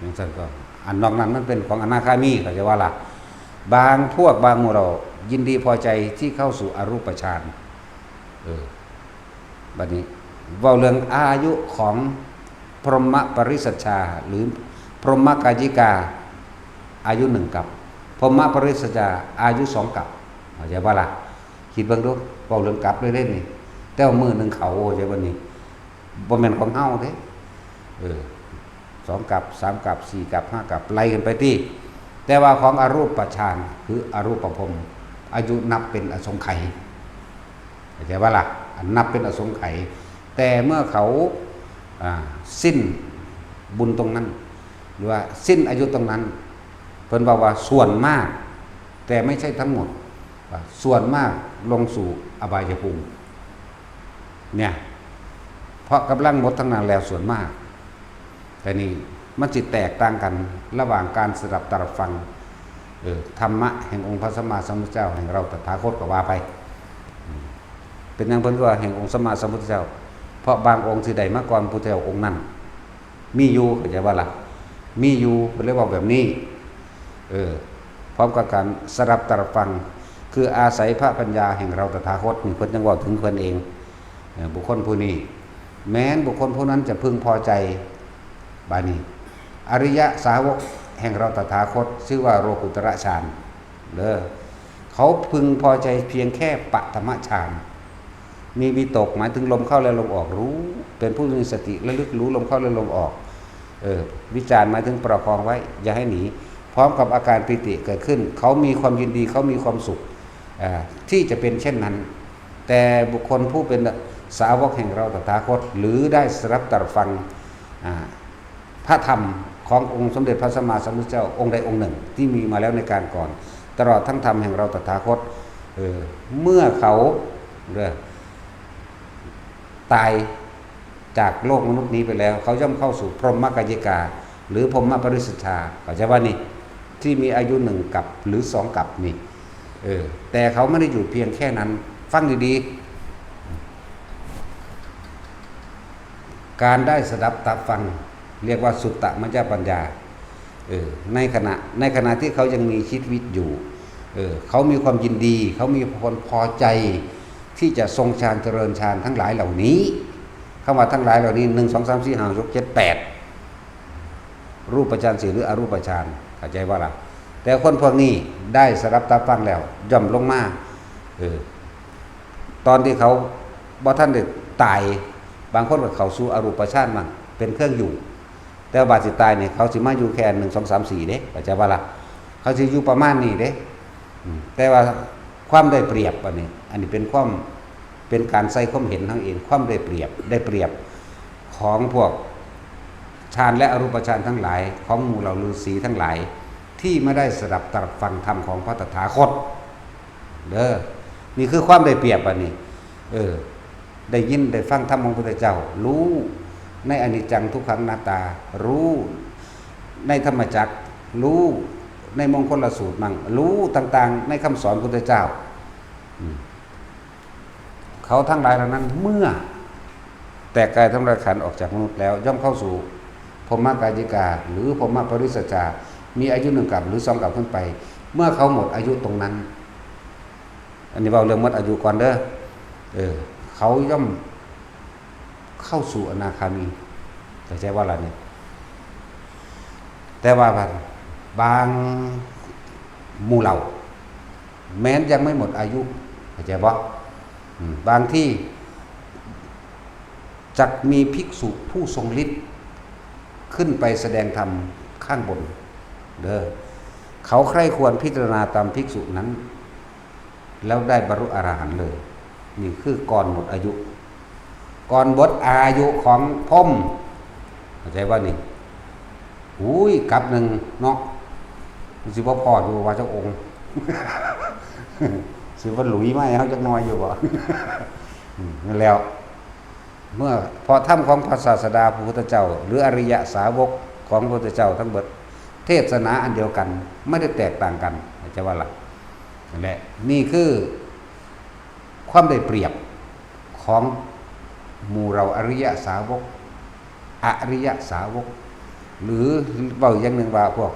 จังซั่นก็ อันนอกนั้นมันเป็นของอนาคามี เข้าใจบ่ล่ะ บางพวกบางหมู่เหล่ายินดีพอใจที่เข้าสู่อรูปฌาน เออ บัดนี้ เว้าเรื่องอายุของพรหมปริสัชชา หรือพรหมกายิกา อายุหนึ่งกัป พรหมปริสัชชา อายุสองกัป เข้าใจบ่ล่ะ คิดเบิ่งดู เว้าเรื่องกัปเลยเด้นี่ แต่ว่ามื้อหนึ่งเขา เข้าใจบ่นี่ บ่แม่นของเฮาเด้ เออ สองกัป สามกัป สี่กัป ห้ากัป ไล่กันไปติ แต่ว่าของอรูปฌาน คืออรูปพรหม อายุนับเป็นอสงไขย เข้าใจบ่ล่ะ อันนับเป็นอสงไขย แต่เมื่อเขา อ่า สิ้นบุญตรงนั้น หรือว่าสิ้นอายุตรงนั้น เพิ่นบอกว่าส่วนมาก แต่ไม่ใช่ทั้งหมด ว่าส่วนมากลงสู่อบายภูมิ เนี่ย เพราะกำลังหมดทั้งนั้นแล้วส่วนมาก แต่นี่มันสิแตกต่างกันระหว่างการสดับตรับฟัง เออ ธรรมะแห่งองค์พระสัมมาสัมพุทธเจ้า แห่งเราตถาคตก็ว่าไป อืม เป็นหยังเพิ่นว่าแห่งองค์สัมมาสัมพุทธเจ้า เพราะบางองค์สิได้มาก่อนพุทธเจ้าองค์นั้น มีอยู่ เข้าใจบ่ล่ะ มีอยู่ เพิ่นเลยเว้าแบบนี้ เออ พร้อมกับการสดับตรับฟัง คืออาศัยพระปัญญาแห่งเราตถาคต นี่เพิ่นจั่งเว้าถึงเพิ่นเอง เออ บุคคลผู้นี้ แม้นบุคคลผู้นั้นจะพึงพอใจ บาดนี้ อริยสาวกแห่งเราตถาคต ชื่อว่าโลกุตระฌาน เด้อ เขาพึงพอใจเพียงแค่ปฐมฌาน มีวิตก หมายถึงลมเข้าและลมออก รู้ เป็นผู้มีสติระลึกรู้ลมเข้าและลมออก เออ วิจาร หมายถึงประคองไว้ อย่าให้หนี พร้อมกับอาการปีติเกิดขึ้น เขามีความยินดี เขามีความสุข เอ่อ ที่จะเป็นเช่นนั้น แต่บุคคลผู้เป็นสาวกแห่งเราตถาคต หรือได้สดับตรับฟัง อ่า พระธรรมขององค์สมเด็จพระสัมมาสัมพุทธเจ้าองค์ใดองค์หนึ่งที่มีมาแล้วในการก่อน ตลอดทั้งธรรมแห่งเราตถาคต เออ เมื่อเขา เออ ตายจากโลกมนุษย์นี้ไปแล้ว เขาย่อมเข้าสู่พรหมกายิกา หรือพรหมปริสัชชา เข้าใจบ่นี่ ที่มีอายุหนึ่งกัปหรือสองกัปนี่ เออ แต่เขาไม่ได้อยู่เพียงแค่นั้น ฟังดีๆ การได้สดับตรับฟัง เรียกว่าสุตตมัญญปัญญา เออ ในขณะ ในขณะที่เขายังมีชีวิตอยู่ เออ เขามีความยินดี เขามีความพอใจ ที่จะทรงฌานเจริญฌานทั้งหลายเหล่านี้ คำว่าทั้งหลายเหล่านี้ หนึ่ง สอง สาม สี่ ห้า หก เจ็ด แปด รูปฌานสี่หรืออรูปฌาน เข้าใจบ่ล่ะ แต่คนพวกนี้ได้สดับตรับฟังแล้ว ย่อมลงมา เออ ตอนที่เขาบ่ทันได้ตาย บางคนก็เข้าสู่อรูปฌานมั่ง เป็นเครื่องอยู่ แต่ว่าบาดสิตายนี่ เขาสิมาอยู่แค่หนึ่ง สอง สาม สี่ เด้ เข้าใจบ่ล่ะ เขาสิอยู่ประมาณนี้เด้ อืม แต่ว่าความได้เปรียบอันนี้ อันนี้เป็นความ เป็นการใส่ความเห็นเฮาเอง ความได้เปรียบ ได้เปรียบของพวกฌานและอรูปฌานทั้งหลาย ของหมู่เหล่าฤาษีทั้งหลาย ที่ไม่ได้สดับตรับฟังธรรมของพระตถาคต เด้อ นี่คือความได้เปรียบอันนี้ เออ ได้ยินได้ฟังธรรมของพระพุทธเจ้า รู้ในอนิจจังทุกขังอนัตตา รู้ในธรรมจักร รู้ในมงคลสูตรมั่ง รู้ต่างๆ ในคำสอนพุทธเจ้า อืม เขาทั้งหลายเหล่านั้นเมื่อแตกกายทำลายขันธ์ออกจากมนุษย์แล้ว ย่อมเข้าสู่พรหมกายิกา หรือพรหมปริสัชชา มีอายุหนึ่งกัปหรือสองกัปขึ้นไป เมื่อเขาหมดอายุตรงนั้น อันนี้เว้าเรื่องหมดอายุก่อนเด้อ เออ เขาย่อมเข้าสู่อนาคามี เข้าใจบ่ล่ะนี่ แต่ว่าบางหมู่เหล่า แม้นยังไม่หมดอายุ เข้าใจบ่ อืม บางที่จักมีภิกษุผู้ทรงฤทธิ์ ขึ้นไปแสดงธรรมข้างบนเด้อ เขาใคร่ครวญพิจารณาตามภิกษุนั้น แล้วได้บรรลุอรหันต์เลย นี่คือก่อนหมดอายุ ก่อนหมดอายุของพรหม เข้าใจว่านี่ อุ้ย กับหนึ่งเนาะ มันสิบ่พออยู่ว่าเจ้าองค์ สิว่าหลุยมาให้เฮาจักหน่อยอยู่บ่ อืม นั่นแล้ว เมื่อ เพราะธรรมของพระศาสดาพระพุทธเจ้า หรืออริยสาวกของพระพุทธเจ้าทั้งหมด เทศนาอันเดียวกัน ไม่ได้แตกต่างกัน เข้าใจว่าล่ะ นั่นแหละ นี่คือความได้เปรียบของหมู่เราอริยสาวก อริยสาวก หรือเว้าอย่างหนึ่งว่าพวก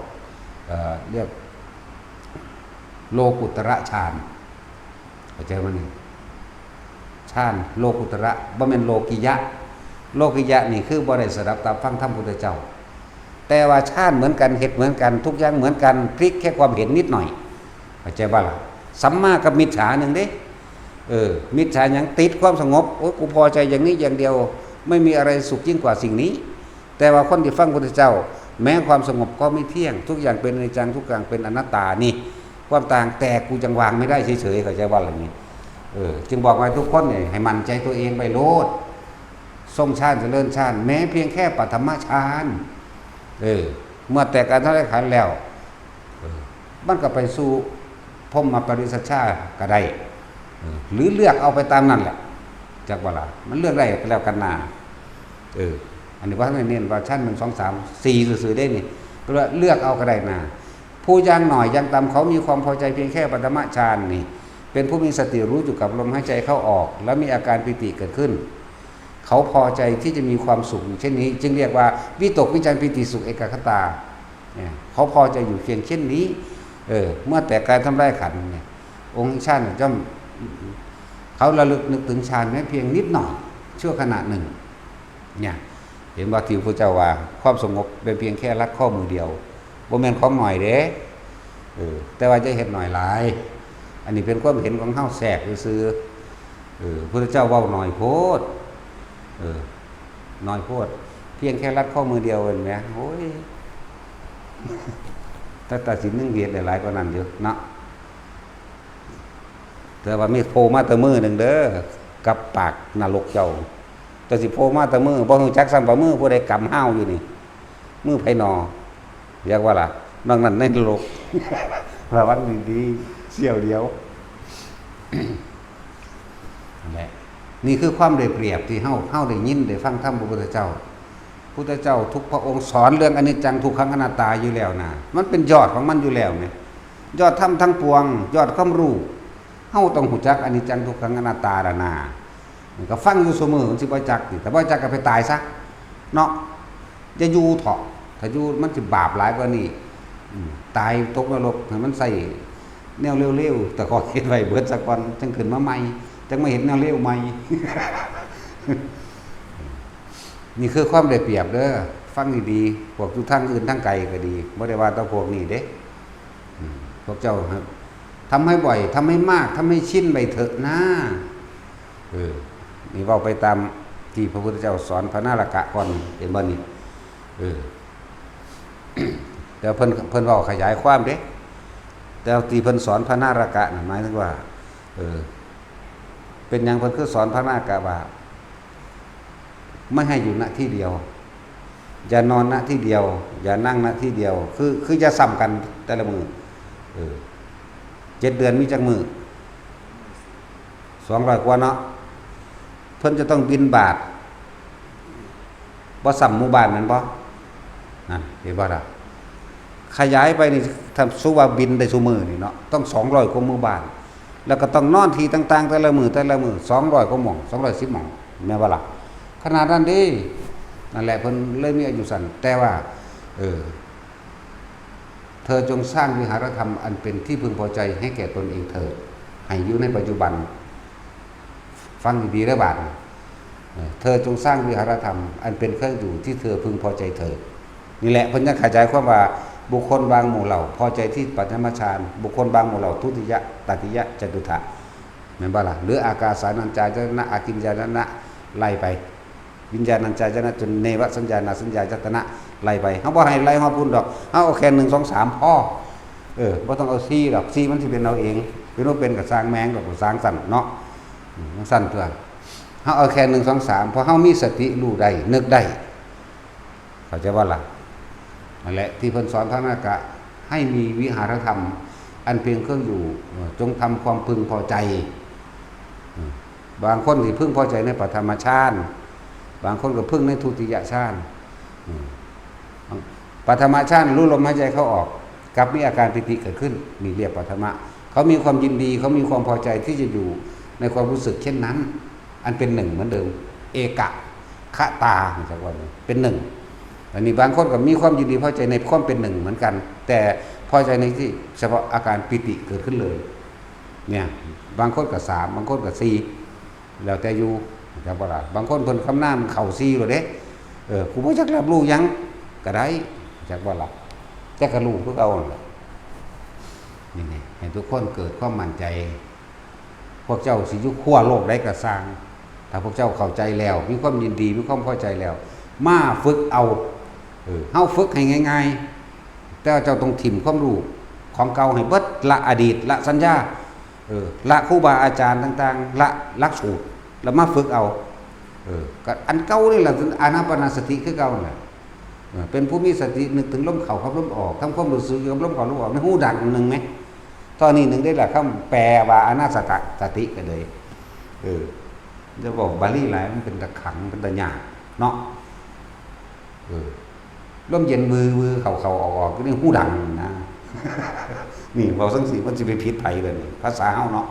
เอ่อ เรียกโลกุตระฌาน เข้าใจบ่นี่ ฌานโลกุตระ บ่แม่นโลกิยะ โลกิยะนี่คือบ่ได้สดับตาฟังธรรมพุทธเจ้า แต่ว่าฌานเหมือนกัน เฮ็ดเหมือนกัน ทุกอย่างเหมือนกัน พลิกแค่ความเห็นนิดหน่อย เข้าใจบ่ล่ะ สัมมากับมิจฉาหนึ่งเด้ เออ มิจฉาหยัง ติดความสงบ โอ้ย กูพอใจอย่างนี้อย่างเดียว ไม่มีอะไรสุขยิ่งกว่าสิ่งนี้ แต่ว่าคนที่ฟังพุทธเจ้า แม้ความสงบก็ไม่เที่ยง ทุกอย่างเป็นอนิจจัง ทุกอย่างเป็นอนัตตา นี่ ความต่าง แต่กูยังวางไม่ได้เฉยๆ เข้าใจบ่ล่ะนี่ เออ จึงบอกว่าทุกคนเนี่ยให้มั่นใจตัวเองไปโลด ทรงฌานเจริญฌาน แม้เพียงแค่ปฐมฌาน เออ เมื่อแตกกายทำลายขันธ์แล้ว เออ มันก็ไปสู่พรหมปริสัชชาก็ได้ เออ หรือเลือกเอาไปตามนั่นแหละ จักว่าล่ะ มันเลือกได้ก็แล้วกันนา เออ อันนี้ว่าให้เน้นว่าฌานหนึ่ง สอง สาม สี่ ซื่อๆ ได้นี่ ก็เลยเลือกเอาก็ได้นา ผู้อย่างหน่อยอย่างต่ำเขามีความพอใจเพียงแค่ปฐมฌานนี่ เป็นผู้มีสติรู้อยู่กับลมหายใจเข้าออก และมีอาการปีติเกิดขึ้น เขาพอใจที่จะมีความสุขอยู่เช่นนี้ จึงเรียกว่าวิตกวิจารปีติสุขเอกคตา เนี่ย เขาพอใจอยู่เพียงเช่นนี้ เออ เมื่อแตกกายทำลายขันธ์เนี่ย องค์ฌานย่อม เขาระลึกนึกถึงฌานแม้เพียงนิดหน่อย ชั่วขณะหนึ่ง เนี่ย เห็นว่าที่พระเจ้าว่า ความสงบเป็นเพียงแค่ลัดข้อมือเดียว บ่แม่นของหน่อยเด้ เออ แต่ว่าจะเฮ็ดหน่อยหลาย อันนี้เป็นความเห็นของเฮาแทรกซื่อๆ เออ พุทธเจ้าเว้าหน่อยโพด เออ หน่อยโพด เพียงแค่ลัดข้อมือเดียวเห็นไหม โอ้ย แต่ตัดสินยังเวียดได้หลายกว่านั้นอยู่เนาะ แต่ว่ามีโพมาแต่มือหนึ่งเด้อ กับปากนรกเจ้า แต่สิโพมาแต่มือ บ่ฮู้จักซ้ำว่ามือผู้ใดกำห้าวอยู่นี่ มือไผหนอ เรียกว่าล่ะ นอกนั้นในนรก ระวังดีๆ เสี่ยวเดียว นั่นแหละ นี่คือความได้เปรียบที่เฮา เฮาได้ยินได้ฟังธรรมพระพุทธเจ้า พุทธเจ้าทุกพระองค์สอนเรื่องอนิจจังทุกขังอนัตตาอยู่แล้วนะ มันเป็นยอดของมันอยู่แล้วเนี่ย ยอดธรรมทั้งปวง ยอดความรู้ เฮาต้องรู้จักอนิจจังทุกขังอนัตตาละนา มันก็ฟังอยู่ซุมื้อ มันสิบ่จักติ แต่บ่จักก็ไปตายซะ เนาะ อย่าอยู่เถาะ ถ้าอยู่มันสิบาปหลายกว่านี้ อืม ตายตกนรก ให้มันใส่แนวเลวๆ แต่ก็เฮ็ดไว้เบิดซะก่อน จั่งขึ้นมาใหม่ จั่งมาเฮ็ดแนวเลวใหม่ นี่คือความได้เปรียบเด้อ ฟังดีๆ พวกอยู่ทางอื่นทางไกลก็ดี บ่ได้ว่าแต่พวกนี้เด้ อืม พวกเจ้าครับ ทำให้บ่อย ทำให้มาก ทำให้ชินไปเถอะนะ เออ นี่เว้าไปตามที่พระพุทธเจ้าสอนพระนารกะก่อน เห็นบ่นี่ เออ แต่เพิ่น เพิ่นเว้าขยายความเด้ แต่ที่เพิ่นสอนพระนารกะน่ะ หมายถึงว่า เออ เป็นหยังเพิ่นคือสอนพระนารกะว่า ไม่ให้อยู่ ณ ที่เดียว อย่านอน ณ ที่เดียว อย่านั่ง ณ ที่เดียว คือ คืออย่าซ้ำกันแต่ละมื้อ เออ เจ็ดเดือนมีจักมื้อ สองร้อยกว่าเนาะ เพิ่นจะต้องบิณฑบาต บ่ซ้ำหมู่บ้านแม่นบ่ นั่น เห็นบ่ล่ะ ขยายไปนี่ ถ้าสมมุติว่าบิณฑบาตได้ซุมื้อนี่เนาะ ต้องสองร้อยกว่าหมู่บ้าน แล้วก็ต้องนอนที่ต่างๆ แต่ละมื้อ แต่ละมื้อ สองร้อยกว่าหม่อง สองร้อยสิบหม่อง แม่นบ่ล่ะ ขนาดนั้นเด้ นั่นแหละ เพิ่นเลยมีอายุสั้น แต่ว่า เออ เธอจงสร้างวิหารธรรมอันเป็นที่พึงพอใจให้แก่ตนเองเถิด ให้อยู่ในปัจจุบัน ฟังดีๆ เด้อบาดนี้ เออ เธอจงสร้างวิหารธรรมอันเป็นเครื่องอยู่ที่เธอพึงพอใจเถิด นี่แหละเพิ่นยังขยายความว่า บุคคลบางหมู่เหล่าพอใจที่ปฐมฌาน บุคคลบางหมู่เหล่าทุติยะ ตติยะ จตุตถะ แม่นบ่ล่ะ หรืออากาสานัญจายตนะ อากิญจายตนะ ไล่ไป วิญญาณัญจายตนะ จนเนวสัญญานาสัญญายตนะ ไล่ไป เฮาบ่ให้ไล่ฮอดพุ้นดอก เฮาเอาแค่หนึ่ง สอง สาม พอ เออ บ่ต้องเอาสี่ดอก สี่มันสิเป็นเอาเอง เป็นบ่เป็นก็ซ่างแม่งดอก ซ่างซั่นเนาะ อืม ซั่นตั๊ว เฮาเอาแค่หนึ่ง สอง สาม พอเฮามีสติรู้ได้ นึกได้ เข้าใจบ่ล่ะ นั่นแหละที่เพิ่นสอนเท่านั้น ก็ให้มีวิหารธรรม อันเป็นเครื่องอยู่ เอ่อ จงทำความพึงพอใจ อืม บางคนสิพึงพอใจในปฐมฌาน บางคนก็พึงในทุติยฌาน อืม ปฐมฌานรู้ลมหายใจเข้าออก กลับมีอาการปีติเกิดขึ้น นี่เรียกปฐมะ เขามีความยินดี เขามีความพอใจที่จะอยู่ในความรู้สึกเช่นนั้น อันเป็นหนึ่งเหมือนเดิม เอกคตา จักว่าเป็นหนึ่ง อันนี้บางคนก็มีความยินดีพอใจในความเป็นหนึ่งเหมือนกัน แต่พอใจในที่เฉพาะอาการปีติเกิดขึ้นเลย เนี่ย บางคนก็สาม บางคนก็สี่ แล้วแต่อยู่ จักบ่ล่ะ บางคนเพิ่นคำนามเข้าสี่แล้วเด้ เออ กูบ่จักรับรู้หยังก็ได้ จักบ่ล่ะ แต่ก็รู้คือเก่านั่นล่ะ นี่ไง ให้ทุกคนเกิดความมั่นใจ พวกเจ้าสิอยู่ขั้วโลกใดก็ซ่าง ถ้าพวกเจ้าเข้าใจแล้ว มีความยินดี มีความพอใจแล้ว มาฝึกเอา เออ เฮาฝึกให้ง่ายๆ แต่ว่าเจ้าต้องถิ่มความรู้ของเก่าให้เบิด ละอดีต ละสัญญา เออ ละครูบาอาจารย์ต่างๆ ละหลักสูตร แล้วมาฝึกเอา เออ ก็อันเก่านี่แหละ อานาปานสติคือเก่านั่นแหละ เออ เป็นผู้มีสตินึกถึงลมเข้ากับลมออก ทำความรู้สึกกับลมเข้าลมออก ในหูดังหนึ่งไหม ตอนนี้หนึ่งได้ละคำแปลว่าอานาสตะสติก็เลย เออ จะบอกบาลีหลาย มันเป็นตะขัง เป็นตะยากเนาะ เออ ลมเย็นวือวือเข้าเข้าออกออกอยู่ในหูดังนะ นี่เว้าจั่งซี้ มันสิไปผิดไผล่ะนี่ ภาษาเฮาเนาะ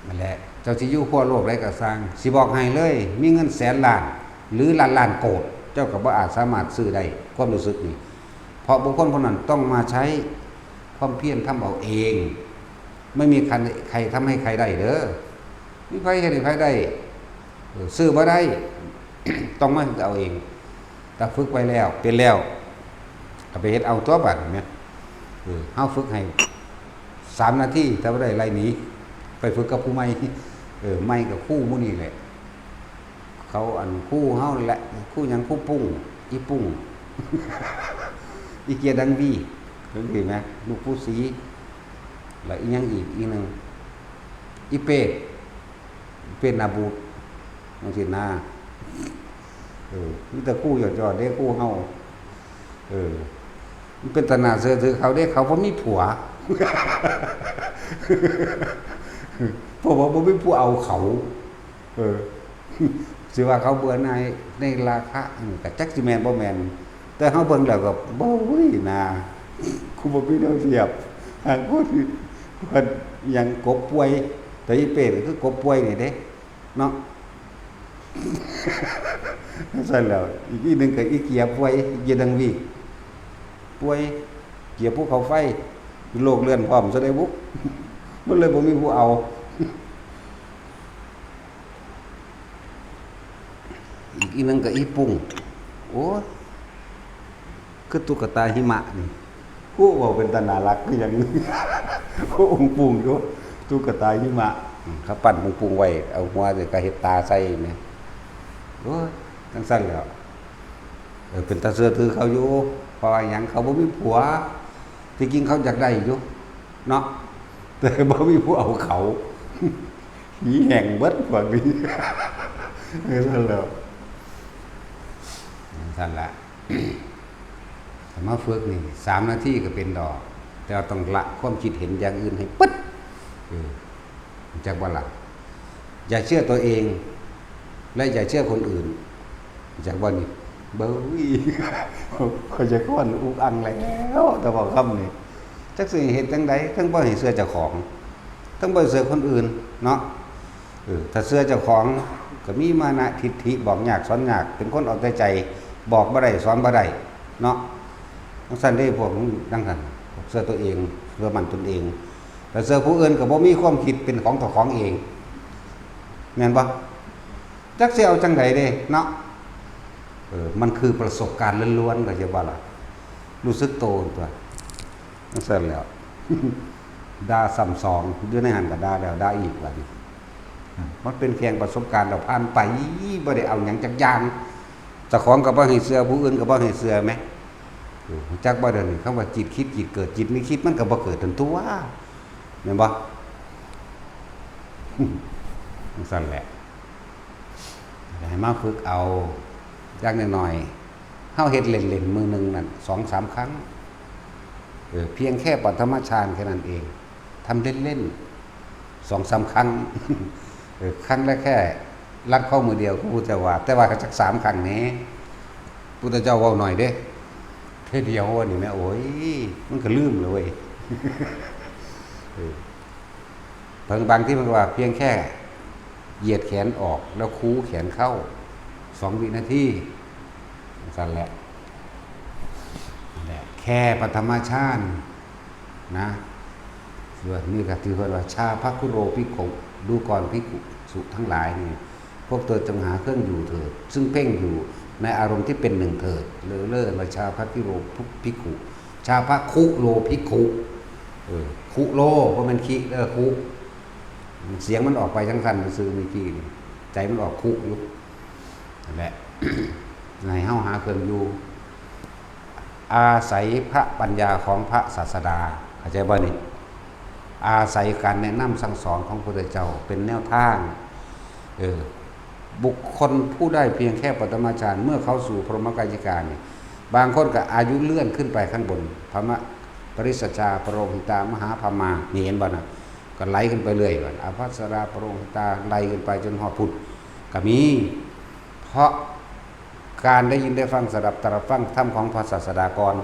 นั่นแหละ เจ้าสิอยู่ขั้วโลกใดก็ซ่าง สิบอกให้เลย มีเงินแสนล้าน หรือล้านล้านโกด เจ้าก็บ่อาจสามารถซื้อได้ ความรู้สึกนี่ เพราะบุคคลผู้นั้นต้องมาใช้ความเพียรทำเอาเอง ไม่มีใคร ใครทำให้ใครได้เด้อ มีไผเฮ็ดให้ไผได้ เออ ซื้อบ่ได้ ต้องมาเอาเอง ถ้าฝึกไว้แล้ว เป็นแล้ว ก็ไปเฮ็ดเอาตัวบัดนี้ เออ เฮาฝึกให้สามนาที ถ้าบ่ได้ไล่หนี ไปฝึกกับผู้ใหม่ เออ ใหม่กับครูหมู่นี่แหละ เขาอันครูเฮานั่นแหละ ครูหยัง ครูปุ้ง อีปุ้ง อีเกียดังวี จั่งซี้แหม ลูกปู่ศรี แล้วอีหยังอีก อีหนึ่ง อีเปรต เป็นหน้าบูด จั่งซี้นะ เออ มีแต่ครูยอดๆ เด้ ครูเฮา เออ มันเป็นตาหน้าเชื่อถือเขาเด้ เขาบ่มีผัว เพราะว่าบ่มีผู้เอาเขา เออ สิว่าเขาเบื่อหน่ายในราคะ อืม ก็จักสิแม่นบ่แม่น แต่เฮาเบิ่งแล้วก็ บ่ อุ้ย นะ ครูบ่มีแนวเทียบ หากผู้ที่เพิ่นหยังกบป่วย แต่อีเปรตก็คือกบป่วยนี่เด้ เนาะ ซั่นแล้ว อีกอีกหนึ่งก็อีเกียป่วย อีเกียดังวี ป่วย เกียภูเขาไฟ โลกเลื่อนพร้อมซะได้บุ มันเลยบ่มีผู้เอา อีกอีกหนึ่งก็อีปุ้ง โอ้ย คือตุ๊กตาหิมะนี่ โอ้ เว้าเป็นตาน่ารักคือหยัง โอ้ องค์ปุ้งอยู่ ตุ๊กตาหิมะ อืม เขาปั้นองค์ปุ้งไว้ เอาหัวเดี๋ยวก็เฮ็ดตาใส่แหม โอ้ย จั่งซั่นแหล้ว เออ เป็นตาเชื่อถือเขาอยู่ เพราะว่าหยัง เขาบ่มีผัว ที่จริงเขาอยากได้อยู่ เนาะ แต่บ่มีผู้เอาเขา ผีแห้งเบิดพวกนี้ เออ ซั่นแหล้ว ซั่นละ ถ้ามาฝึกนี่ สามนาทีก็เป็นดอก แต่ว่าต้องละความคิดเห็นอย่างอื่นให้ปึ๊ด เออ จักบ่ล่ะ อย่าเชื่อตัวเอง และอย่าเชื่อคนอื่น จักบ่นี่ เบ้ย ข้อยจะค้อนอุกอังแล้ว แต่ว่าคำนี้ จักสิเฮ็ดจั่งใด ทั้งบ่ให้เชื่อเจ้าของ ทั้งบ่ให้เชื่อคนอื่น เนาะ เออ ถ้าเชื่อเจ้าของ ก็มีมานะทิฐิ บอกยากสอนยาก เป็นคนเอาแต่ใจ บอกบ่ได้ สอนบ่ได้ เนาะ จั่งซั่นเด้ พวกมึงจั่งซั่น พวกเชื่อตัวเอง เชื่อมั่นตนเอง แต่เชื่อผู้อื่นก็บ่มีความคิดเป็นของเจ้าของเอง แม่นบ่ จักสิเอาจั่งใดเด้ เนาะ เออ มันคือประสบการณ์ล้วนๆ เข้าใจบ่ล่ะ รู้สึกโตตั๊ว จั่งซั่นแหล้ว ด่าซ้ำสอง อยู่ในหั่นก็ด่าแล้วด่าอีกบัดนี้ มันเป็นเพียงประสบการณ์เราผ่านไป บ่ได้เอาหยังจักอย่าง เจ้าของก็บ่ให้เชื่อ ผู้อื่นก็บ่ให้เชื่อแหม เออ จักบ่เดี๋ยวนี้ คำว่าจิตคิดจิตเกิด จิตไม่คิดมันก็บ่เกิดทันตัว แม่นบ่ จั่งซั่นแหละ ให้มาฝึกเอา อย่างน้อยๆ เฮาเฮ็ดเล่นๆ มื้อหนึ่งนั่น สองสามครั้ง เออ เพียงแค่ปฐมฌานแค่นั้นเอง ทำเล่นๆ สองสามครั้ง เออ ครั้งละแค่รัดข้อมือเดียว ก็พุทธเจ้าว่า แต่ว่าก็จักสามครั้งแหน่ พุทธเจ้าเว้าหน่อยเด้ เทื่อเดียวนี่แหม โอ้ย มันก็ลืมเลยเว้ย เออ บาง บางที่มันก็ว่าเพียงแค่เหยียดแขนออกแล้วคูแขนเข้า สองวินาที จั่งซั่นแหละ นั่นแหละ แค่ปฐมฌานนะ ส่วนนี้ก็ถือว่า ชาภคุโรภิกขุ ดูก่อนภิกษุทั้งหลายนี่ พวกเธอจงหาเครื่องอยู่เถิด ซึ่งเพ่งอยู่ในอารมณ์ที่เป็นหนึ่งเถิด เลิศเลิศ ชาภคุโรภิกขุ ชาภคุโรภิกขุ เออ คุโร บ่แม่นคิ เออ คุ เสียงมันออกไปจั่งซั่นซื่อๆ เมื่อกี้นี่ ใจมันออกคุอยู่ นั่นแหละ ให้เฮาหาเครื่องอยู่ อาศัยพระปัญญาของพระศาสดา เข้าใจบ่นี่ อาศัยการแนะนำสั่งสอนของพระพุทธเจ้าเป็นแนวทาง เออ บุคคลผู้ได้เพียงแค่ปฐมฌาน เมื่อเข้าสู่พรหมกายิกาเนี่ย บางคนก็อายุเลื่อนขึ้นไปข้างบน พระมะ ปริสสจา ปโรหิตา มหาพรหมา นี่เห็นบ่นะ ก็ไหลขึ้นไปเรื่อยว่า อภัสรา ปโรหิตา ไหลขึ้นไปจนฮอดพุทธ ก็มี เพราะการได้ยินได้ฟังสดับตรับฟังธรรมของพระศาสดาก่อน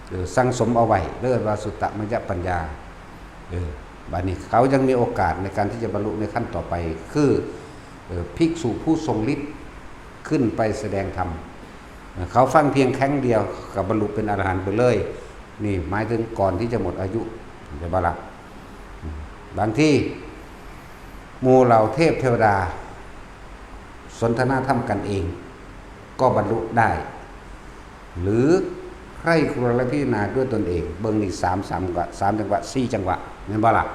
เออ สั่งสมเอาไว้ เรียกว่าสุตตมยปัญญา เออ บัดนี้เขายังมีโอกาสในการที่จะบรรลุในขั้นต่อไป คือ เออ ภิกษุผู้ทรงฤทธิ์ขึ้นไปแสดงธรรม เออ เขาฟังเพียงครั้งเดียวก็บรรลุเป็นอรหันต์ไปเลย นี่หมายถึงก่อนที่จะหมดอายุ เข้าใจบ่ล่ะ อืม บางทีหมู่เหล่าเทพเทวดา สนทนาธรรมกันเอง ก็บรรลุได้ หรือใคร่ครวญและพิจารณาด้วยตนเอง เบิ่งนี่สาม สามจังหวะ สามจังหวะ สี่จังหวะ แม่นบ่ล่ะ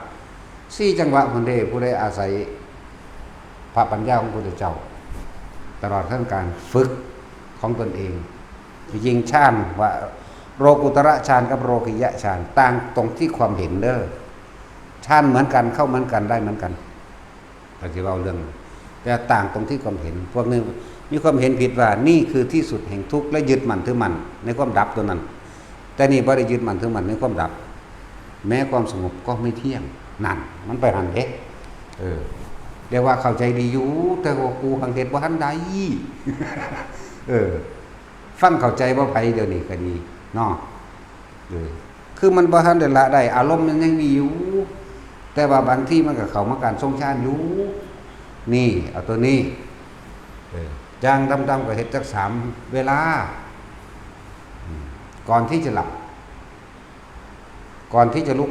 สี่จังหวะพุ้นเด้ ผู้ใดอาศัยพระปัญญาของพระพุทธเจ้า ตลอดทั้งการฝึกของตนเอง จริงๆฌานว่า โลกุตระฌานกับโลกิยะฌาน ต่างตรงที่ความเห็นเด้อ ฌานเหมือนกัน เข้าเหมือนกัน ได้เหมือนกัน ก็สิเว้าเรื่อง แต่ต่างตรงที่ความเห็น พวกหนึ่งมีความเห็นผิดว่านี่คือที่สุดแห่งทุกข์ และยึดมั่นถือมั่นในความดับตัวนั้น แต่นี่บ่ได้ยึดมั่นถือมั่นในความดับ แม้ความสงบก็ไม่เที่ยง นั่น มันไปหั่นเด้ เออ เรียกว่าเข้าใจดีอยู่ แต่ว่ากูหังเฮ็ดบ่ทันได้ เออ ฟังเข้าใจบ่ไผเดี๋ยวนี้ก็ดี เนาะ เออ คือมันบ่ทันได้ละได้ อารมณ์มันยังมีอยู่ แต่ว่าบางทีมันก็เข้ามาการทรงฌานอยู่ นี่ เอาตัวนี้ เออ อย่างต่ำๆก็เฮ็ดจักสามเวลา อืม ก่อนที่จะหลับ ก่อนที่จะลุก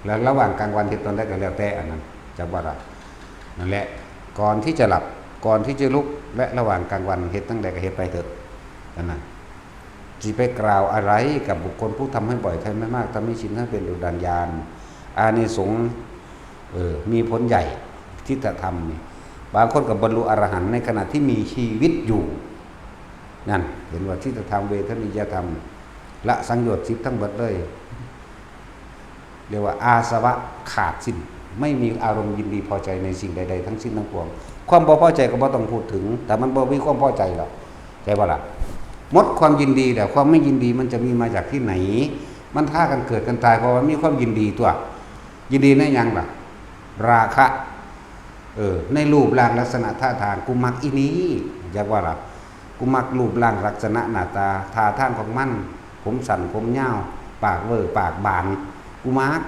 และระหว่างกลางวันเฮ็ดตอนใดก็แล้วแต่อันนั้น จักว่าละ นั่นแหละ ก่อนที่จะหลับ ก่อนที่จะลุก และระหว่างกลางวันเฮ็ดตั้งใดก็เฮ็ดไปเถอะ นั่นน่ะ สิไปกล่าวอะไรกับบุคคลผู้ทำให้บ่อย ทำให้มาก ทำให้ชิน ให้เป็นดุจดั่งยาน อานิสงส์ เออ มีผลใหญ่ ทิฏฐธรรมนี่ บางคนก็บรรลุอรหันต์ในขณะที่มีชีวิตอยู่ นั่น เห็นว่าทิฏฐธรรม เวทนิยธรรม ละสังโยชน์สิบทั้งหมดเลย เรียกว่าอาสวะขาดสิ้น ไม่มีอารมณ์ยินดีพอใจในสิ่งใดๆทั้งสิ้นทั้งปวง ความบ่พอใจก็บ่ต้องพูดถึง แต่มันบ่มีความพอใจหรอก ใช่ปะล่ะ หมดความยินดีแล้ว ความไม่ยินดีมันจะมีมาจากที่ไหน มันพากันเกิดกันตาย เพราะว่ามีความยินดีตัว ยินดีในหยังล่ะ ราคะ เออ ในรูปร่างลักษณะท่าทาง กูมักอีนี่ จักว่าล่ะ กูมักรูปร่างลักษณะหน้าตา ท่าทางของมัน ผมสั้น ผมยาว ปากเวอร์ ปากบาน กูมัก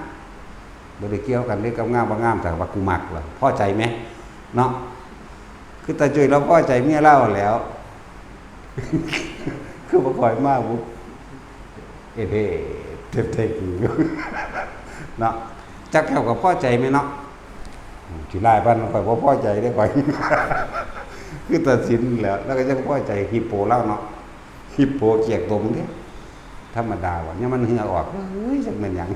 บ่ได้เกี่ยวกันเด้กับงามบ่งาม แต่ว่ากูมักล่ะ พอใจไหม เนาะ คือตาจุ้ยเราพอใจเมียเราแล้ว คือบ่ค่อยมาบุ เอเด้ เต็มๆอยู่ เนาะ จักแก้วก็พอใจไหมเนาะ ขี้ร้ายปานนั้นข้อยบ่พอใจเด้ข้อย คือตัดสินแล้ว แล้วก็ยังพอใจ ฮิปโปลาวเนาะ ฮิปโปเกียกตมเด้ ธรรมดาว่ะ ยามมันเหงื่อออก เฮ้ย จักแม่นหยัง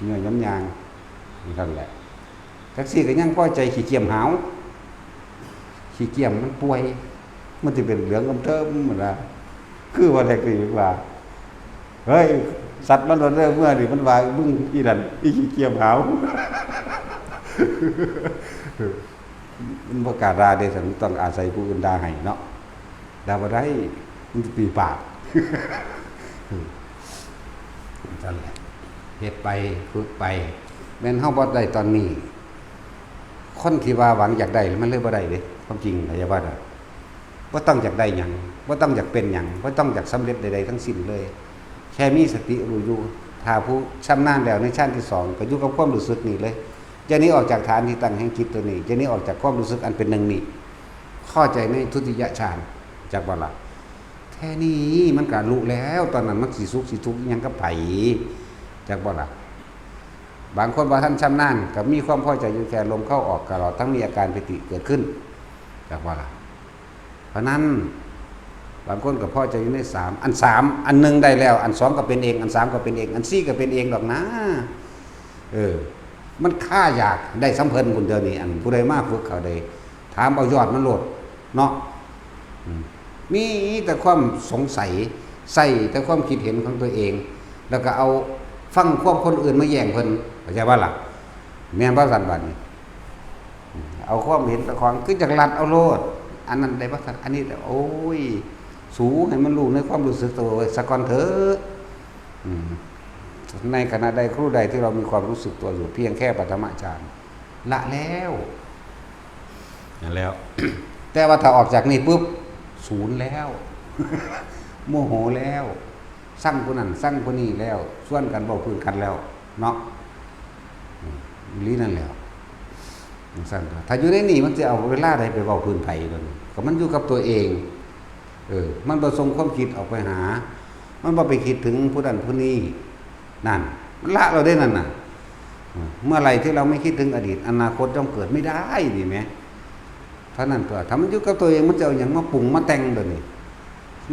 เหงื่อย้ำยาง นี่เท่านั้นแหละ จั่งซี้ก็ยังพอใจ ขี้เกียจหาว ขี้เกียจมันป่วย มันสิเป็นเหลืองกำเทิมนั่นล่ะ คือว่าแรกนี่ว่า เฮ้ย สัตว์มันเด้อ เมื่อนี่มันว่า มึงอีนั่น อีขี้เกียจหาว มันบ่กล้าด่าเด้ มันต้องอาศัยผู้อื่นด่าให้เนาะ ด่าบ่ได้ มันสิปีปาก นั่นแหละ เฮ็ดไป ฝึกไป แม่นเฮาบ่ได้ตอนนี้ คนที่ว่าหวังอยากได้ มันเลยบ่ได้เด้ ความจริง เข้าใจบ่ล่ะ บ่ต้องอยากได้หยัง บ่ต้องอยากเป็นหยัง บ่ต้องอยากสำเร็จใดๆทั้งสิ้นเลย แค่มีสติรู้อยู่ ถ้าผู้ชำนาญแล้วในฌานที่สอง ก็อยู่กับความรู้สึกนี่เลย อย่าหนีออกจากฐานที่ตั้งแห่งจิตตัวนี้ อย่าหนีออกจากความรู้สึกอันเป็นหนึ่งนี้ เข้าใจในทุติยฌาน จักบ่ล่ะ แค่นี้มันก็รู้แล้ว ตอนนั้นมันสิสุขสิทุกข์อิหยังกับไผ จักบ่ล่ะ บางคนบ่ทันชำนาญ ก็มีความพอใจอยู่แค่ลมเข้าออก ตลอดทั้งมีอาการปีติเกิดขึ้น จักบ่ล่ะ เพราะนั้น บางคนก็พอใจอยู่ในสาม อันสาม อันหนึ่งได้แล้ว อันสองก็เป็นเอง อันสามก็เป็นเอง อันสี่ก็เป็นเองดอกนะ เออ มันคาอยากได้สำเพิ่นพุ้นเดี๋ยวนี้ อันผู้ใดมาฝึกเขาได้ ถามเอายอดมันโลด เนาะ อืม มีแต่ความสงสัย ใส่แต่ความคิดเห็นของตัวเอง แล้วก็เอาฟังความคนอื่นมาแย่งเพิ่น เข้าใจบ่ล่ะ แม่นบ่ซั่นบัดนี้ อืม เอาความเห็นเจ้าของ คือจักลัดเอาโลด อันนั้นได้บ่ซั่น อันนี้ได้ โอ้ย สูให้มันรู้ในความรู้สึกตัวไว้ซะก่อนเถอะ อืม ในขณะใดครู่ใดที่เรามีความรู้สึกตัวอยู่ เพียงแค่ปฐมฌาน ละแล้ว นั่นแล้ว แต่ว่าถ้าออกจากนี่ปุ๊บ ศูนย์แล้ว โมโหแล้ว ซังผู้นั้น ซังผู้นี้แล้ว ชวนกันเว้าพื้นกันแล้ว เนาะ อืม อีหลีนั่นแหล้ว จั่งซั้น ถ้าอยู่ในนี่มันสิเอาเวลาใดไปเว้าพื้นไผบัดนี้ ก็มันอยู่กับตัวเอง เออ มันบ่ส่งความคิดออกไปหา มันบ่ไปคิดถึงผู้นั้นผู้นี้ นั่น มันละแล้วเด้นั่นน่ะ อืม เมื่อไหร่ที่เราไม่คิดถึงอดีต อนาคตย่อมเกิดไม่ได้ นี่แหม เท่านั้นตัว ถ้ามันอยู่กับตัวเอง มันจะเอาหยังมาปรุงมาแต่งเดี๋ยวนี้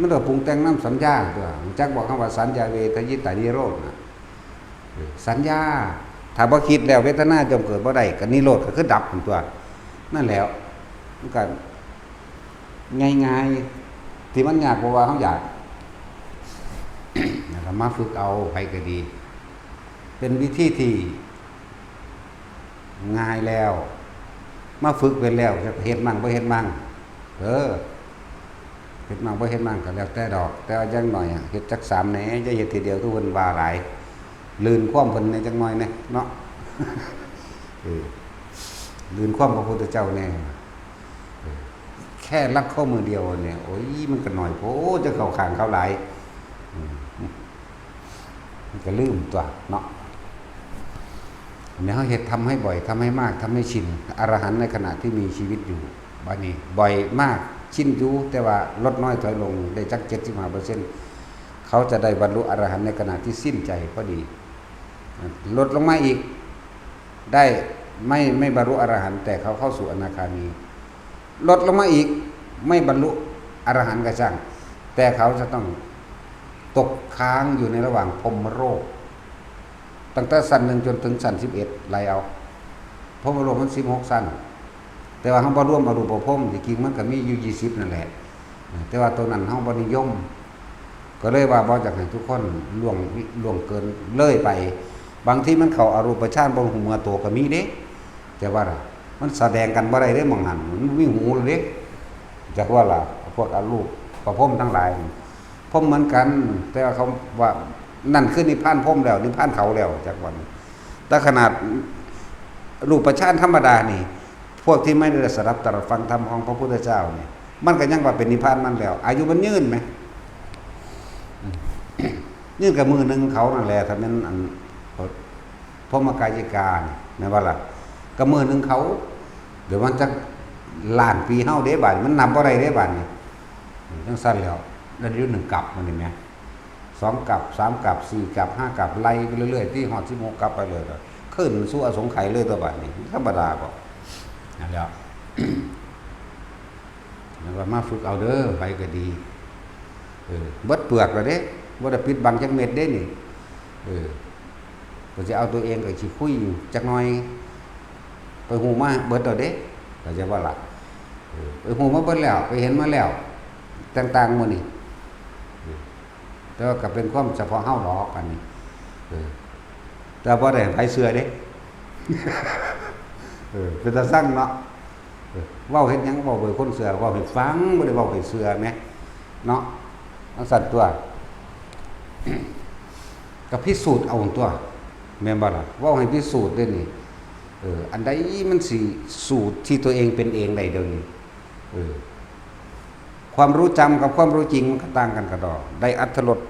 มันต้องปรุงแต่งนำสัญญาตัว จักบอกคำว่าสัญญาเวทยิตานิโรธน่ะ เออ สัญญา ถ้าบ่คิดแล้วเวทนาย่อมเกิดบ่ได้ ก็นิโรธก็คือดับนั่นตัว นั่นแหล้ว มันก็ง่ายๆ ที่มันยากเพราะว่าเฮาอยาก แล้วก็มาฝึกเอา ไผก็ดี เป็นวิธีที่ ง่ายแล้ว มาฝึกเป็นแล้ว จะเฮ็ดมั่งบ่เฮ็ดมั่ง เออ เฮ็ดมั่งบ่เฮ็ดมั่งก็แล้วแต่ดอก แต่ว่าอย่างน้อยอะ เฮ็ดจักสามแหน่ อย่าเฮ็ดทีเดียวคือเพิ่นว่าหลาย ลื่นความเพิ่นแหน่จักหน่อยแหน่เนาะ เออ ลื่นความพระพุทธเจ้าแหน่ เออ แค่ลัดข้อมือเดียวเนี่ย โอ้ย มันก็น้อยโพด จะเข้าข้างเขาหลาย อืม มันก็ลืมตัวเนาะ อันนี้เฮาเฮ็ด ทำให้บ่อย ทำให้มาก ทำให้ชิน อรหันต์ในขณะที่มีชีวิตอยู่ บัดนี้บ่อยมาก ชินอยู่ แต่ว่าลดน้อยถอยลง ได้จักเจ็ดสิบห้าเปอร์เซ็นต์ เขาจะได้บรรลุอรหันต์ในขณะที่สิ้นใจพอดี ลดลงมาอีก ได้ ไม่ ไม่บรรลุอรหันต์ แต่เขาเข้าสู่อนาคามี ลดลงมาอีก ไม่บรรลุอรหันต์ก็ช่าง แต่เขาจะต้องตกค้างอยู่ในระหว่างพรหมโลก ตั้งแต่ชั้นหนึ่งจนถึงชั้นสิบเอ็ด ไล่เอา พรหมโลกมันสิบหกชั้น แต่ว่าเฮาบ่รวมอรูปพรหม ที่จริงมันก็มีอยู่ยี่สิบนั่นแหละ แต่ว่าตัวนั้นเฮาบ่นิยม ก็เลยว่าบ่อยากให้ทุกคนล่วง ล่วงเกินเลยไป บางทีมันเข้าอรูปฌานบ่ฮู้เมื่อตัวก็มีเด้ แต่ว่าล่ะ มันแสดงกันบ่ได้เด้หม่องหั้น มันมีหูเด้ จักว่าล่ะ พวกอรูปพรหมทั้งหลาย พรหมเหมือนกัน แต่ว่าเขาว่านั่นคือนิพพานพรหมแล้ว นิพพานเขาแล้ว จักว่า แต่ขนาดรูปฌานธรรมดานี่ พวกที่ไม่ได้สดับตรัสฟังธรรมของพระพุทธเจ้านี่ มันก็ยังว่าเป็นนิพพานมันแล้ว อายุมันยืนไหม ยืนกับมือหนึ่งเขานั่นแหละ ถ้าแม่นอัน พรหมกายิกานี่ แม่นบ่ล่ะ กับมือหนึ่งเขา เดี๋ยวมันจะล้านปีเฮาเด้บาดนี้ มันนับบ่ได้เด้บาดนี้ จั่งซั้นแล้ว แล้วอยู่หนึ่งกับมันนี่แหม สองกับ สามกับ สี่กับ ห้ากับ ไล่ไปเรื่อยๆ ที่ฮอดสิบหกกับไปเลยล่ะ ขึ้นสู่อสงไขยเลยตัวบาดนี้ ธรรมดาบ่ นั่นแหละ แล้วก็มาฝึกเอาเด้อ ไผก็ดี เออ เบิดเปลือกแล้วเด้ บ่ได้ปิดบังจักเม็ดเด้นี่ เออ ก็สิเอาตัวเองก็ขี้คุยอยู่จักหน่อย ไปฮู้มาเบิดแล้วเด้ เข้าใจบ่ล่ะ? เออ ไปฮู้มาเบิดแล้ว ไปเห็นมาแล้ว ต่างๆหมู่นี้ เออ แต่ว่าก็เป็นความเฉพาะเฮาดอกอันนี้ เออ แต่บ่ได้ให้ไผเชื่อเด้ เออ เป็นตาซังเนาะ เออ เว้าเฮ็ดหยัง เว้าให้คนเชื่อ เว้าให้ฟัง บ่ได้เว้าให้เชื่อแหม เนาะ จั่งซั้นตั๊ว ก็พิสูจน์เอาตั๊ว แม่นบ่ล่ะ? เว้าให้พิสูจน์เด้นี่ เออ อันใดมันสิสูตรที่ตัวเองเป็นเองได้เดี๋ยวนี้ เออ ความรู้จำกับความรู้จริงมันก็ต่างกันกะด้อ ได้อรรถรส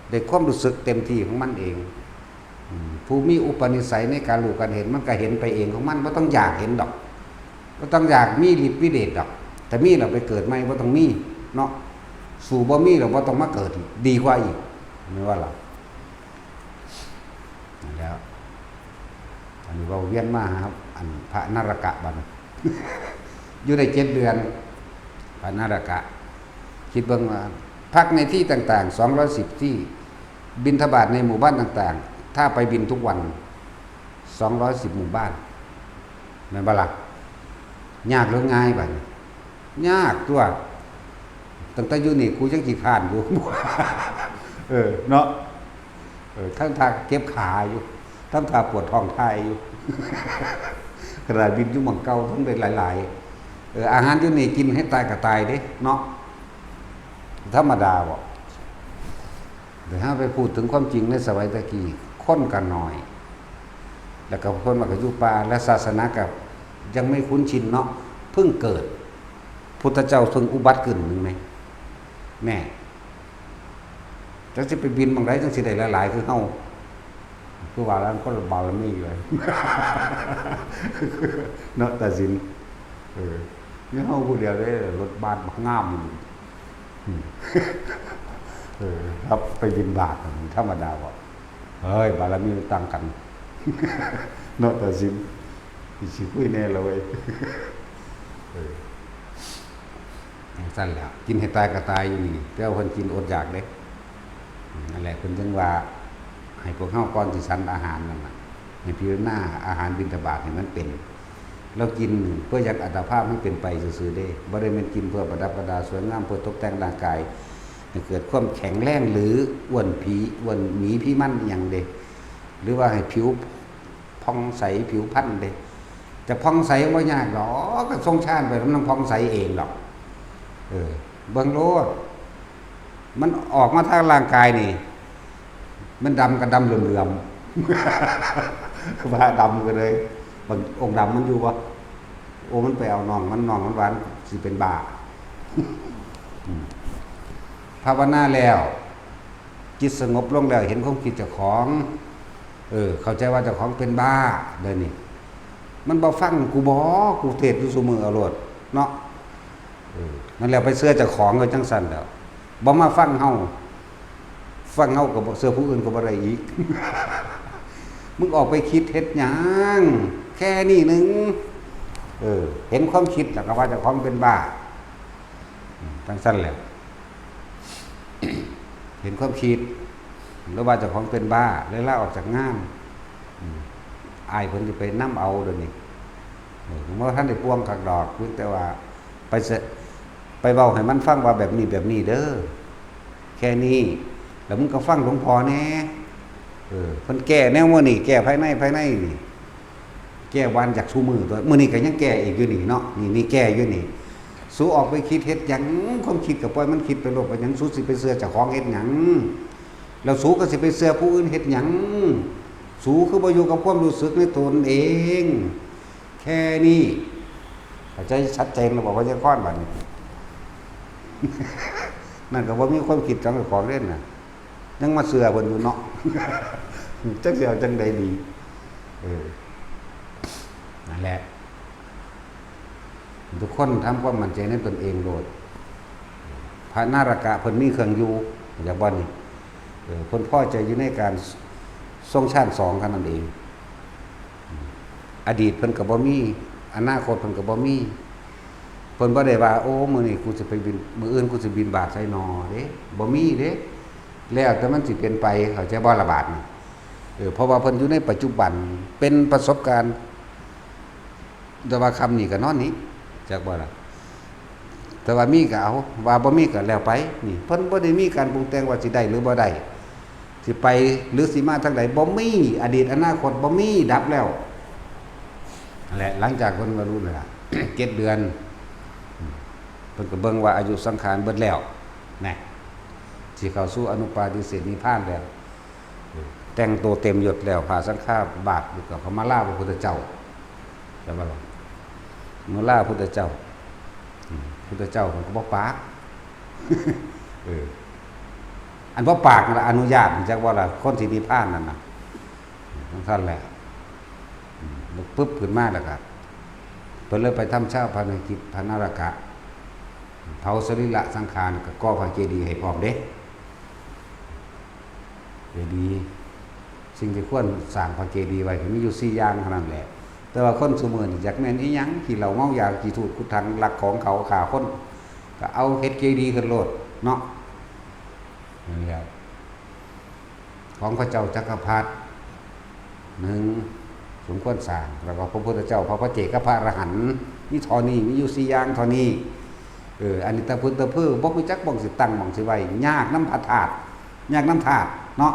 ได้ความรู้สึกเต็มที่ของมันเอง อืม ผู้มีอุปนิสัยในการรู้การเห็น มันก็เห็นไปเองของมัน บ่ต้องอยากเห็นดอก บ่ต้องอยากมีฤทธิ์มีเดชดอก ถ้ามีแล้วไปเกิดใหม่ บ่ต้องมีเนาะ สู้บ่มีแล้วบ่ต้องมาเกิดอีก ดีกว่าอีก แม่นบ่ล่ะ? นั่นแหล้ว อันนี้เว้าเวียนมาหาอันพระนรกะบัดนี้ อยู่ได้เจ็ดเดือน พระนรกะ คิดเบิ่งว่า พักในที่ต่างๆ สองร้อยสิบที่ บิณฑบาตในหมู่บ้านต่างๆ ถ้าไปบิณฑบาตทุกวัน สองร้อยสิบหมู่บ้าน แม่นบ่ล่ะ? ยากหรือง่ายบัดนี้? ยากตั๊ว ตั้งแต่อยู่นี่กูยังขี้คร้านอยู่ เออ เนาะ เออ ทำท่าเจ็บขาอยู่ ทำท่าปวดท้องถ่ายอยู่ ขนาดบิณฑบาตอยู่หม่องเก่า ทั้งได้หลายๆ เออ อาหารอยู่นี่กินให้ตายก็ตายเด้ เนาะ ธรรมดาบ่ เดี๋ยวเฮาไปพูดถึงความจริงในสมัยตะกี้ คนก็น้อย แล้วก็คนมันก็อยู่ป่า และศาสนาก็ยังไม่คุ้นชินเนาะ เพิ่งเกิด พุทธเจ้าเพิ่งอุบัติขึ้น เห็นไหม แน่ จักสิไปบิณฑบาตหม่องใดจังสิได้หลายๆ คือเฮา คือว่าแล้วคนละบารมีอยู่ เนาะ ตาสิน เออ มีเฮาผู้เดียวเด้ รถบัสบักงามอยู่ อืม เออ ครับ ไปบิณฑบาตธรรมดาบ่ เฮ้ย บารมีมันต่างกัน เนาะ ตาสิน สิคุยแน่ละเว้ย เออ จั่งซั้นแหล้ว กินให้ตายก็ตายอยู่นี่ แต่ว่าเพิ่นกินอดอยากเด้ อืม นั่นแหละ เพิ่นจึงว่า ให้พวกเฮาก่อนสิฉันอาหารนั่นน่ะ ให้พิจารณาอาหารบิณฑบาตให้มันเป็น เรากินเพื่ออยากอัตภาพให้เป็นไปซื่อๆเด้ บ่ได้แม่นกินเพื่อประดับประดาสวยงาม เพื่อตกแต่งร่างกาย ให้เกิดความแข็งแรง หรืออ้วนผี อ้วนหมีผีมันอิหยังเด้ หรือว่าให้ผิวผ่องใส ผิวพรรณเด้ จะผ่องใสบ่ยากดอก ก็ทรงฌานไป มันผ่องใสเองดอก เออ เบิ่งโลด มันออกมาทางร่างกายนี่ มันดำก็ดำเหลื่อมๆ พระดำก็เลย บางองค์ดำมันอยู่บ่ โอ้ มันไปเอาน้องมัน น้องมันว่าสิเป็นบ้า อืม ภาวนาแล้ว จิตสงบลงแล้ว เห็นความคิดเจ้าของ เออ เข้าใจว่าเจ้าของเป็นบ้า เดี๋ยวนี้ มันบ่ฟังกูบ่ กูเทศน์อยู่ซุมื้อเอาโลด เนาะ เออ นั่นแหละ ไปเชื่อเจ้าของก็จั่งซั้นแหล้ว บ่มาฟังเฮา ฟังเฮาก็บ่ เชื่อผู้อื่นก็บ่ได้อีก มึงออกไปคิดเฮ็ดหยัง แค่นี้หนึ่ง เออ เห็นความคิดแล้วก็ว่าเจ้าของเป็นบ้า อืม จั่งซั้นแหละ เห็นความคิด หรือว่าเจ้าของเป็นบ้า เลยลาออกจากงาน อืม อ้ายเพิ่นสิไปนำเอาเดี๋ยวนี้ เออ บ่ทันได้ป่วงคักดอก เพียงแต่ว่าไปเส- ไปเว้าให้มันฟังว่าแบบนี้แบบนี้เด้อ แค่นี้ แล้วมึงก็ฟังหลวงพ่อแหน่ เออ เพิ่นแก้แนวมื้อนี้ แก้ภายใน ภายในนี่ แก้วันจากซุมื้อตั๊ว มื้อนี้ก็ยังแก้อีกอยู่นี่เนาะ นี่ นี่แก้อยู่นี่ สูออกไปคิดเฮ็ดหยัง ความคิดก็ปล่อยมันคิดไปโลด เป็นหยังสูสิไปเชื่อเจ้าของเฮ็ดหยัง แล้วสูก็สิไปเชื่อผู้อื่นเฮ็ดหยัง สูคือบ่อยู่กับความรู้สึกในตนเอง แค่นี้ เข้าใจชัดเจนแล้วบ่ พยากรณ์บัดนี้ นั่นก็บ่มีความคิดของเจ้าของเล่นน่ะ ยังมาเชื่อเพิ่นอยู่เนาะ จักสิเอาจั่งใดดี เออ นั่นแหละ ทุกคนทำความมั่นใจในตนเองโลด พระนรกะเพิ่นมีเครื่องอยู่ อยากบ่นี่ เออ เพิ่นพอใจอยู่ในการทรงฌานสองเท่านั้นเอง อดีตเพิ่นก็บ่มี อนาคตเพิ่นก็บ่มี เพิ่นบ่ได้ว่า โอ้ มื้อนี้กูสิไปบิณ- มื้ออื่นกูสิบิณฑบาตไสน้อเด้ บ่มีเด้ แล้วแต่มันสิเป็นไป เข้าใจบ่ละบาดนี้ เออ เพราะว่าเพิ่นอยู่ในปัจจุบัน เป็นประสบการณ์ แต่ว่าค่ำนี้ก็นอนนี้ จักบ่ล่ะ แต่ว่ามีก็เอา ว่าบ่มีก็แล้วไป นี่ เพิ่นบ่ได้มีการปรุงแต่งว่าสิได้หรือบ่ได้ สิไปหรือสิมาทางใด บ่มี อดีตอนาคตบ่มี ดับแล้ว นั่นแหละ หลังจากเพิ่นบรรลุนั่นล่ะ เจ็ดเดือน เพิ่นก็เบิ่งว่าอายุสังขารเบิดแล้ว นะ สิเข้าสู่อนุปาทิเสสนิพพานแล้ว แต่งตัวเต็มยศแล้ว ผ้าสังฆาบาตรก็เข้ามาลาพระพุทธเจ้า ใช่บ่ล่ะ มาลาพุทธเจ้า อืม พุทธเจ้าเพิ่นก็บ่ปาก เออ อันบ่ปากนั่นล่ะอนุญาต จักว่าล่ะ คนสินิพพานนั่นน่ะ ของท่านแหละ อืม ปึ๊บขึ้นมาแล้วก็ เพิ่นเลยไปทำชาปนกิจพระนรกะ เผาสรีระสังขาร ก็ก่อพระเจดีย์ให้พร้อมเด้ เจดีย์ สิ่งที่ควรสร้างพระเจดีย์ไว้ก็มีอยู่สี่อย่างเท่านั้นแหละ แต่ว่าคนซุมื้อนี่อยากแม่นอีหยัง ขี้เหล้าเมายา ขี้ถูดคุดถัง ลักของเขา ฆ่าคน ก็เอาเฮ็ดเจดีย์ขึ้นโลดเนาะ นั่นแหละ ของพระเจ้าจักรพรรดิ หนึ่ง สมควรสร้าง แล้วก็พระพุทธเจ้า พระปัจเจกพระอรหันต์ มีเท่านี้ มีอยู่สี่อย่างเท่านี้ เออ อันนี้ตะพึดตะพือ บ่รู้จักหม่องสิตั้งหม่องสิไว้ ยากนำพระธาตุ ยากนำธาตุเนาะ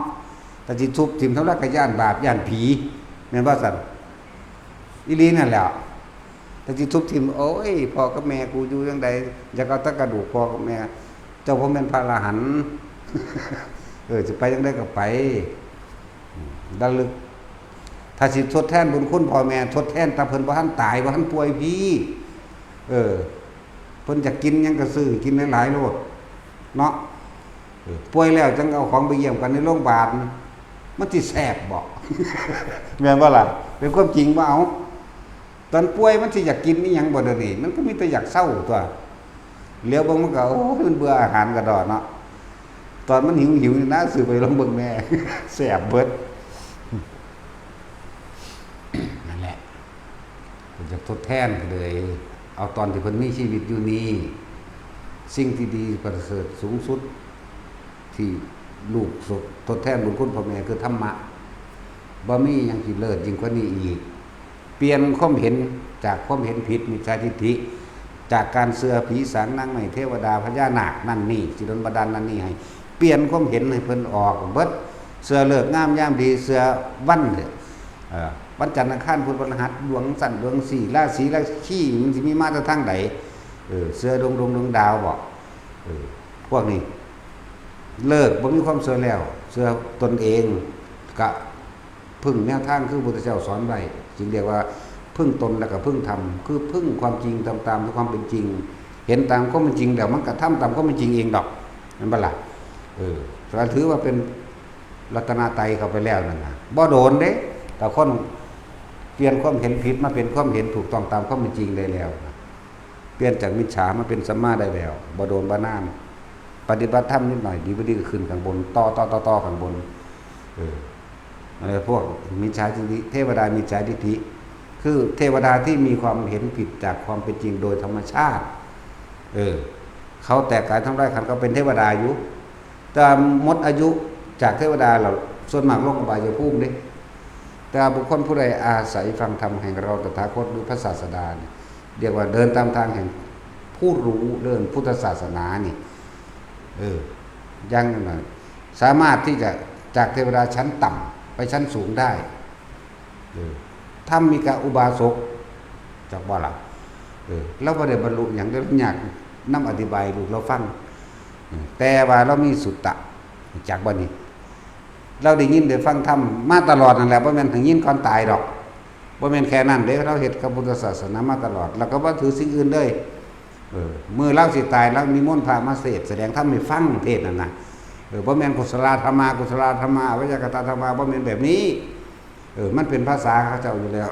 แต่สิทุบถิ่มทำลายก็ย้านบาป ย้านผี แม่นบ่ซั่น อีหลีนั่นแหละ แต่สิทุบถิ่ม โอ้ย พ่อกับแม่กูอยู่จั่งใด อยากเอาแต่กระดูกพ่อกับแม่ เจ้าบ่แม่นพระอรหันต์ เออ สิไปจั่งใดก็ไป อืม ระลึก ถ้าสิทดแทนบุญคุณพ่อแม่ ทดแทนแต่เพิ่นบ่ทันตาย บ่ทันป่วยพี้ เออ เพิ่นอยากกินหยังก็ซื้อกินหลายๆโลด เนาะ เออ ป่วยแล้วจั่งเอาของไปเยี่ยมกันในโรงพยาบาล มันสิแซ่บบ่ แม่นบ่ล่ะ เป็นความจริงบ่เอา ตอนป่วยมันสิอยากกินอีหยังบ่เดี๋ยวนี้ มันก็มีแต่อยากเซาตั๊ว เหลียวเบิ่งมันก็ โอ้ย มันเบื่ออาหารกะด้อเนาะ ตอนมันหิวๆนี่นะ ซื้อไปลองเบิ่งแหน่ แซ่บเบิด นั่นแหละ เพิ่นอยากทดแทนก็เลย เอาตอนที่เพิ่นมีชีวิตอยู่นี่ สิ่งที่ดีประเสริฐสูงสุด ที่ลูกทดแทนบุญคุณพ่อแม่คือธรรมะ บ่มีหยังที่เลิศยิ่งกว่านี้อีก เปลี่ยนความเห็นจากความเห็นผิด มิจฉาทิฏฐิ จากการเชื่อผีสางนางไม้เทวดาพญานาคนั่นนี่ สิดลบันดาลนั่นนี่ให้ เปลี่ยนความเห็นให้เพิ่นออกเบิด เชื่อฤกษ์งามยามดี เชื่อวันเด้อ เอ่อ วันจันทร์อังคารพุธพฤหัส ดวงจันทร์ดวงสี่ ราศีราคี มันสิมีมาแต่ทางใด เออ เชื่อดวงดวงดวงดาวบ่ เออ พวกนี้ ฤกษ์บ่มีความเชื่อแล้ว เชื่อตนเอง กะพึ่งแนวทางคือพุทธเจ้าสอนไว้ จึงเรียกว่าพึ่งตนและกะพึ่งธรรม คือพึ่งความจริงตาม ตามความเป็นจริง เห็นตามความเป็นจริงแล้วมันกะทำตามความเป็นจริงเองดอก แม่นบ่ล่ะ เออ ก็ถือว่าเป็นรัตนตรัยเข้าไปแล้วนั่นน่ะ บ่โดนเด้ แต่คนเปลี่ยนความเห็นผิดมาเป็นความเห็นถูกต้องตามความเป็นจริงได้แล้วนะ เปลี่ยนจากมิจฉามาเป็นสัมมาได้แล้ว บ่โดนบ่นาน ปฏิบัติธรรมนิดหน่อย ดีบ่ดีก็ขึ้นข้างบน ต่อ ต่อ ต่อ ต่อข้างบน เออ อะไรพวกมิจฉาทิฏฐิ เทวดามิจฉาทิฏฐิ คือเทวดาที่มีความเห็นผิดจากความเป็นจริงโดยธรรมชาติ เออ เขาแตกกายทำลายขันธ์ เขาเป็นเทวดาอยู่ แต่หมดอายุจากเทวดาแล้ว ส่วนมากลงอบายภูมิเด้ แต่บุคคลผู้ใดอาศัยฟังธรรมแห่งเราตถาคตหรือพระศาสดาเนี่ย เรียกว่าเดินตามทางแห่งผู้รู้เรื่องพุทธศาสนานี่ เออ ยังนั่นน่ะ สามารถที่จะจากเทวดาชั้นต่ำไปชั้นสูงได้ เออ ธรรมิกะอุบาสก จักบ่ล่ะ เออ เราบ่ได้บรรลุหยัง แต่เราอยากนำอธิบายให้ลูกเราฟัง เออ แต่ว่าเรามีสุตตะ จักบ่นี่ เราได้ยินได้ฟังธรรมมาตลอดนั่นแหละ บ่แม่นได้ยินก่อนตายดอก บ่แม่นแค่นั้นเด้ เราเฮ็ดกับพุทธศาสนามาตลอด แล้วก็บ่ถือสิ่งอื่นเลย เออ มื้อเราสิตาย เรานิมนต์พระมาเทศน์ แสดงธรรมให้ฟัง เทศน์นั่นน่ะ เออ บ่แม่นกุศลาธรรมา กุศลาธรรมา อวัยยกตาธรรมา บ่แม่นแบบนี้ เออ มันเป็นภาษาเขาเจ้าอยู่แล้ว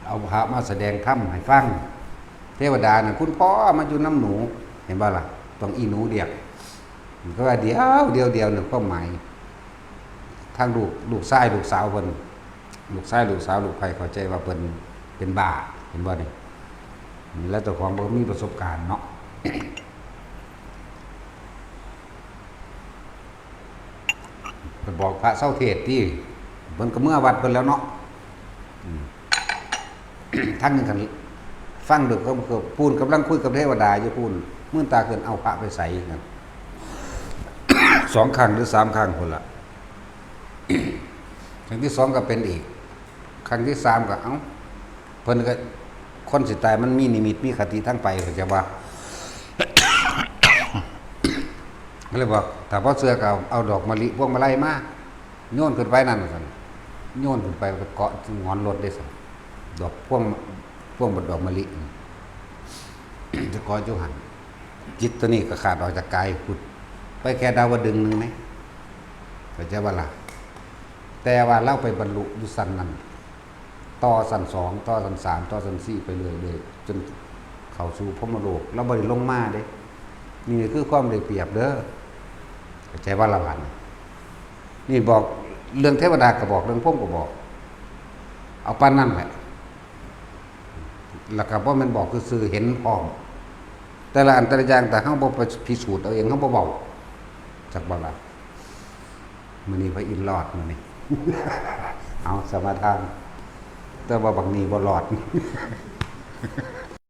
เอาพระมาแสดงธรรมให้ฟัง เทวดาน่ะ คุณพ่อมาอยู่นำหนู เห็นบ่ล่ะ ต้องอีหนูเรียก ก็ว่าเดี๋ยว เดี๋ยว เดี๋ยวนี่ความหมาย ทางลูก ลูกชาย ลูกสาวเพิ่น ลูกชาย ลูกสาว ลูกใคร่เข้าใจว่าเพิ่นเป็นบ้า เห็นบ่นี่ แล้วเจ้าของบ่มีประสบการณ์เนาะ ไปบอกพระเซาเทศน์ติ เพิ่นก็เมือวัดเพิ่นแล้วเนาะ อืม ทั้งหนึ่งกัน ฟังเด้อ ก็คือปูนกำลังคุยกับเทวดาอยู่ปูน มื่นตาขึ้น เอาพระไปใส่นั่น สองครั้งหรือสามครั้งคนละ ครั้งที่สองก็เป็นอีก ครั้งที่สามก็ เอ้า เพิ่นก็ คนสิตายมันมีนิมิตมีคติทั้งไป เขาจะว่า ก็เลยบอก ถ้าบ่เชื่อก็เอา เอาดอกมะลิพวงมาลัยมา โยนขึ้นไปนั่นว่าซั่น โยนขึ้นไปเกาะงอนรถได้ซั่น ดอกพวง พวงบดดอกมะลิ จะเกาะอยู่หั่น จิตตัวนี้ก็ขาดออกจากกายพุทธ ไปแค่ดาวดึงส์หนึ่งไหม เข้าใจบ่ล่ะ แต่ว่าเราไปบรรลุอยู่ชั้นนั้น ต่อชั้นสอง ต่อชั้นสาม ต่อชั้นสี่ ไปเรื่อยๆ จนเข้าสู่พรหมโลก เราบ่ได้ลงมาเด้ นี่คือความได้เปรียบเด้อ เข้าใจบ่ล่ะบัดนี้ นี่บอกเรื่องเทวดาก็บอก เรื่องพรหมก็บอก เอาปานนั้นแหละ แล้วก็บ่แม่นบอกซื่อๆ เห็นพร้อม แต่ละอันแต่ละอย่าง ถ้าเฮาบ่ไปพิสูจน์เอาเอง เฮาบ่เว้า จักบ่ล่ะ มื้อนี้พระอินทร์รอดมื้อนี้ เอาสมาทาน แต่ว่าบักนี่บ่รอด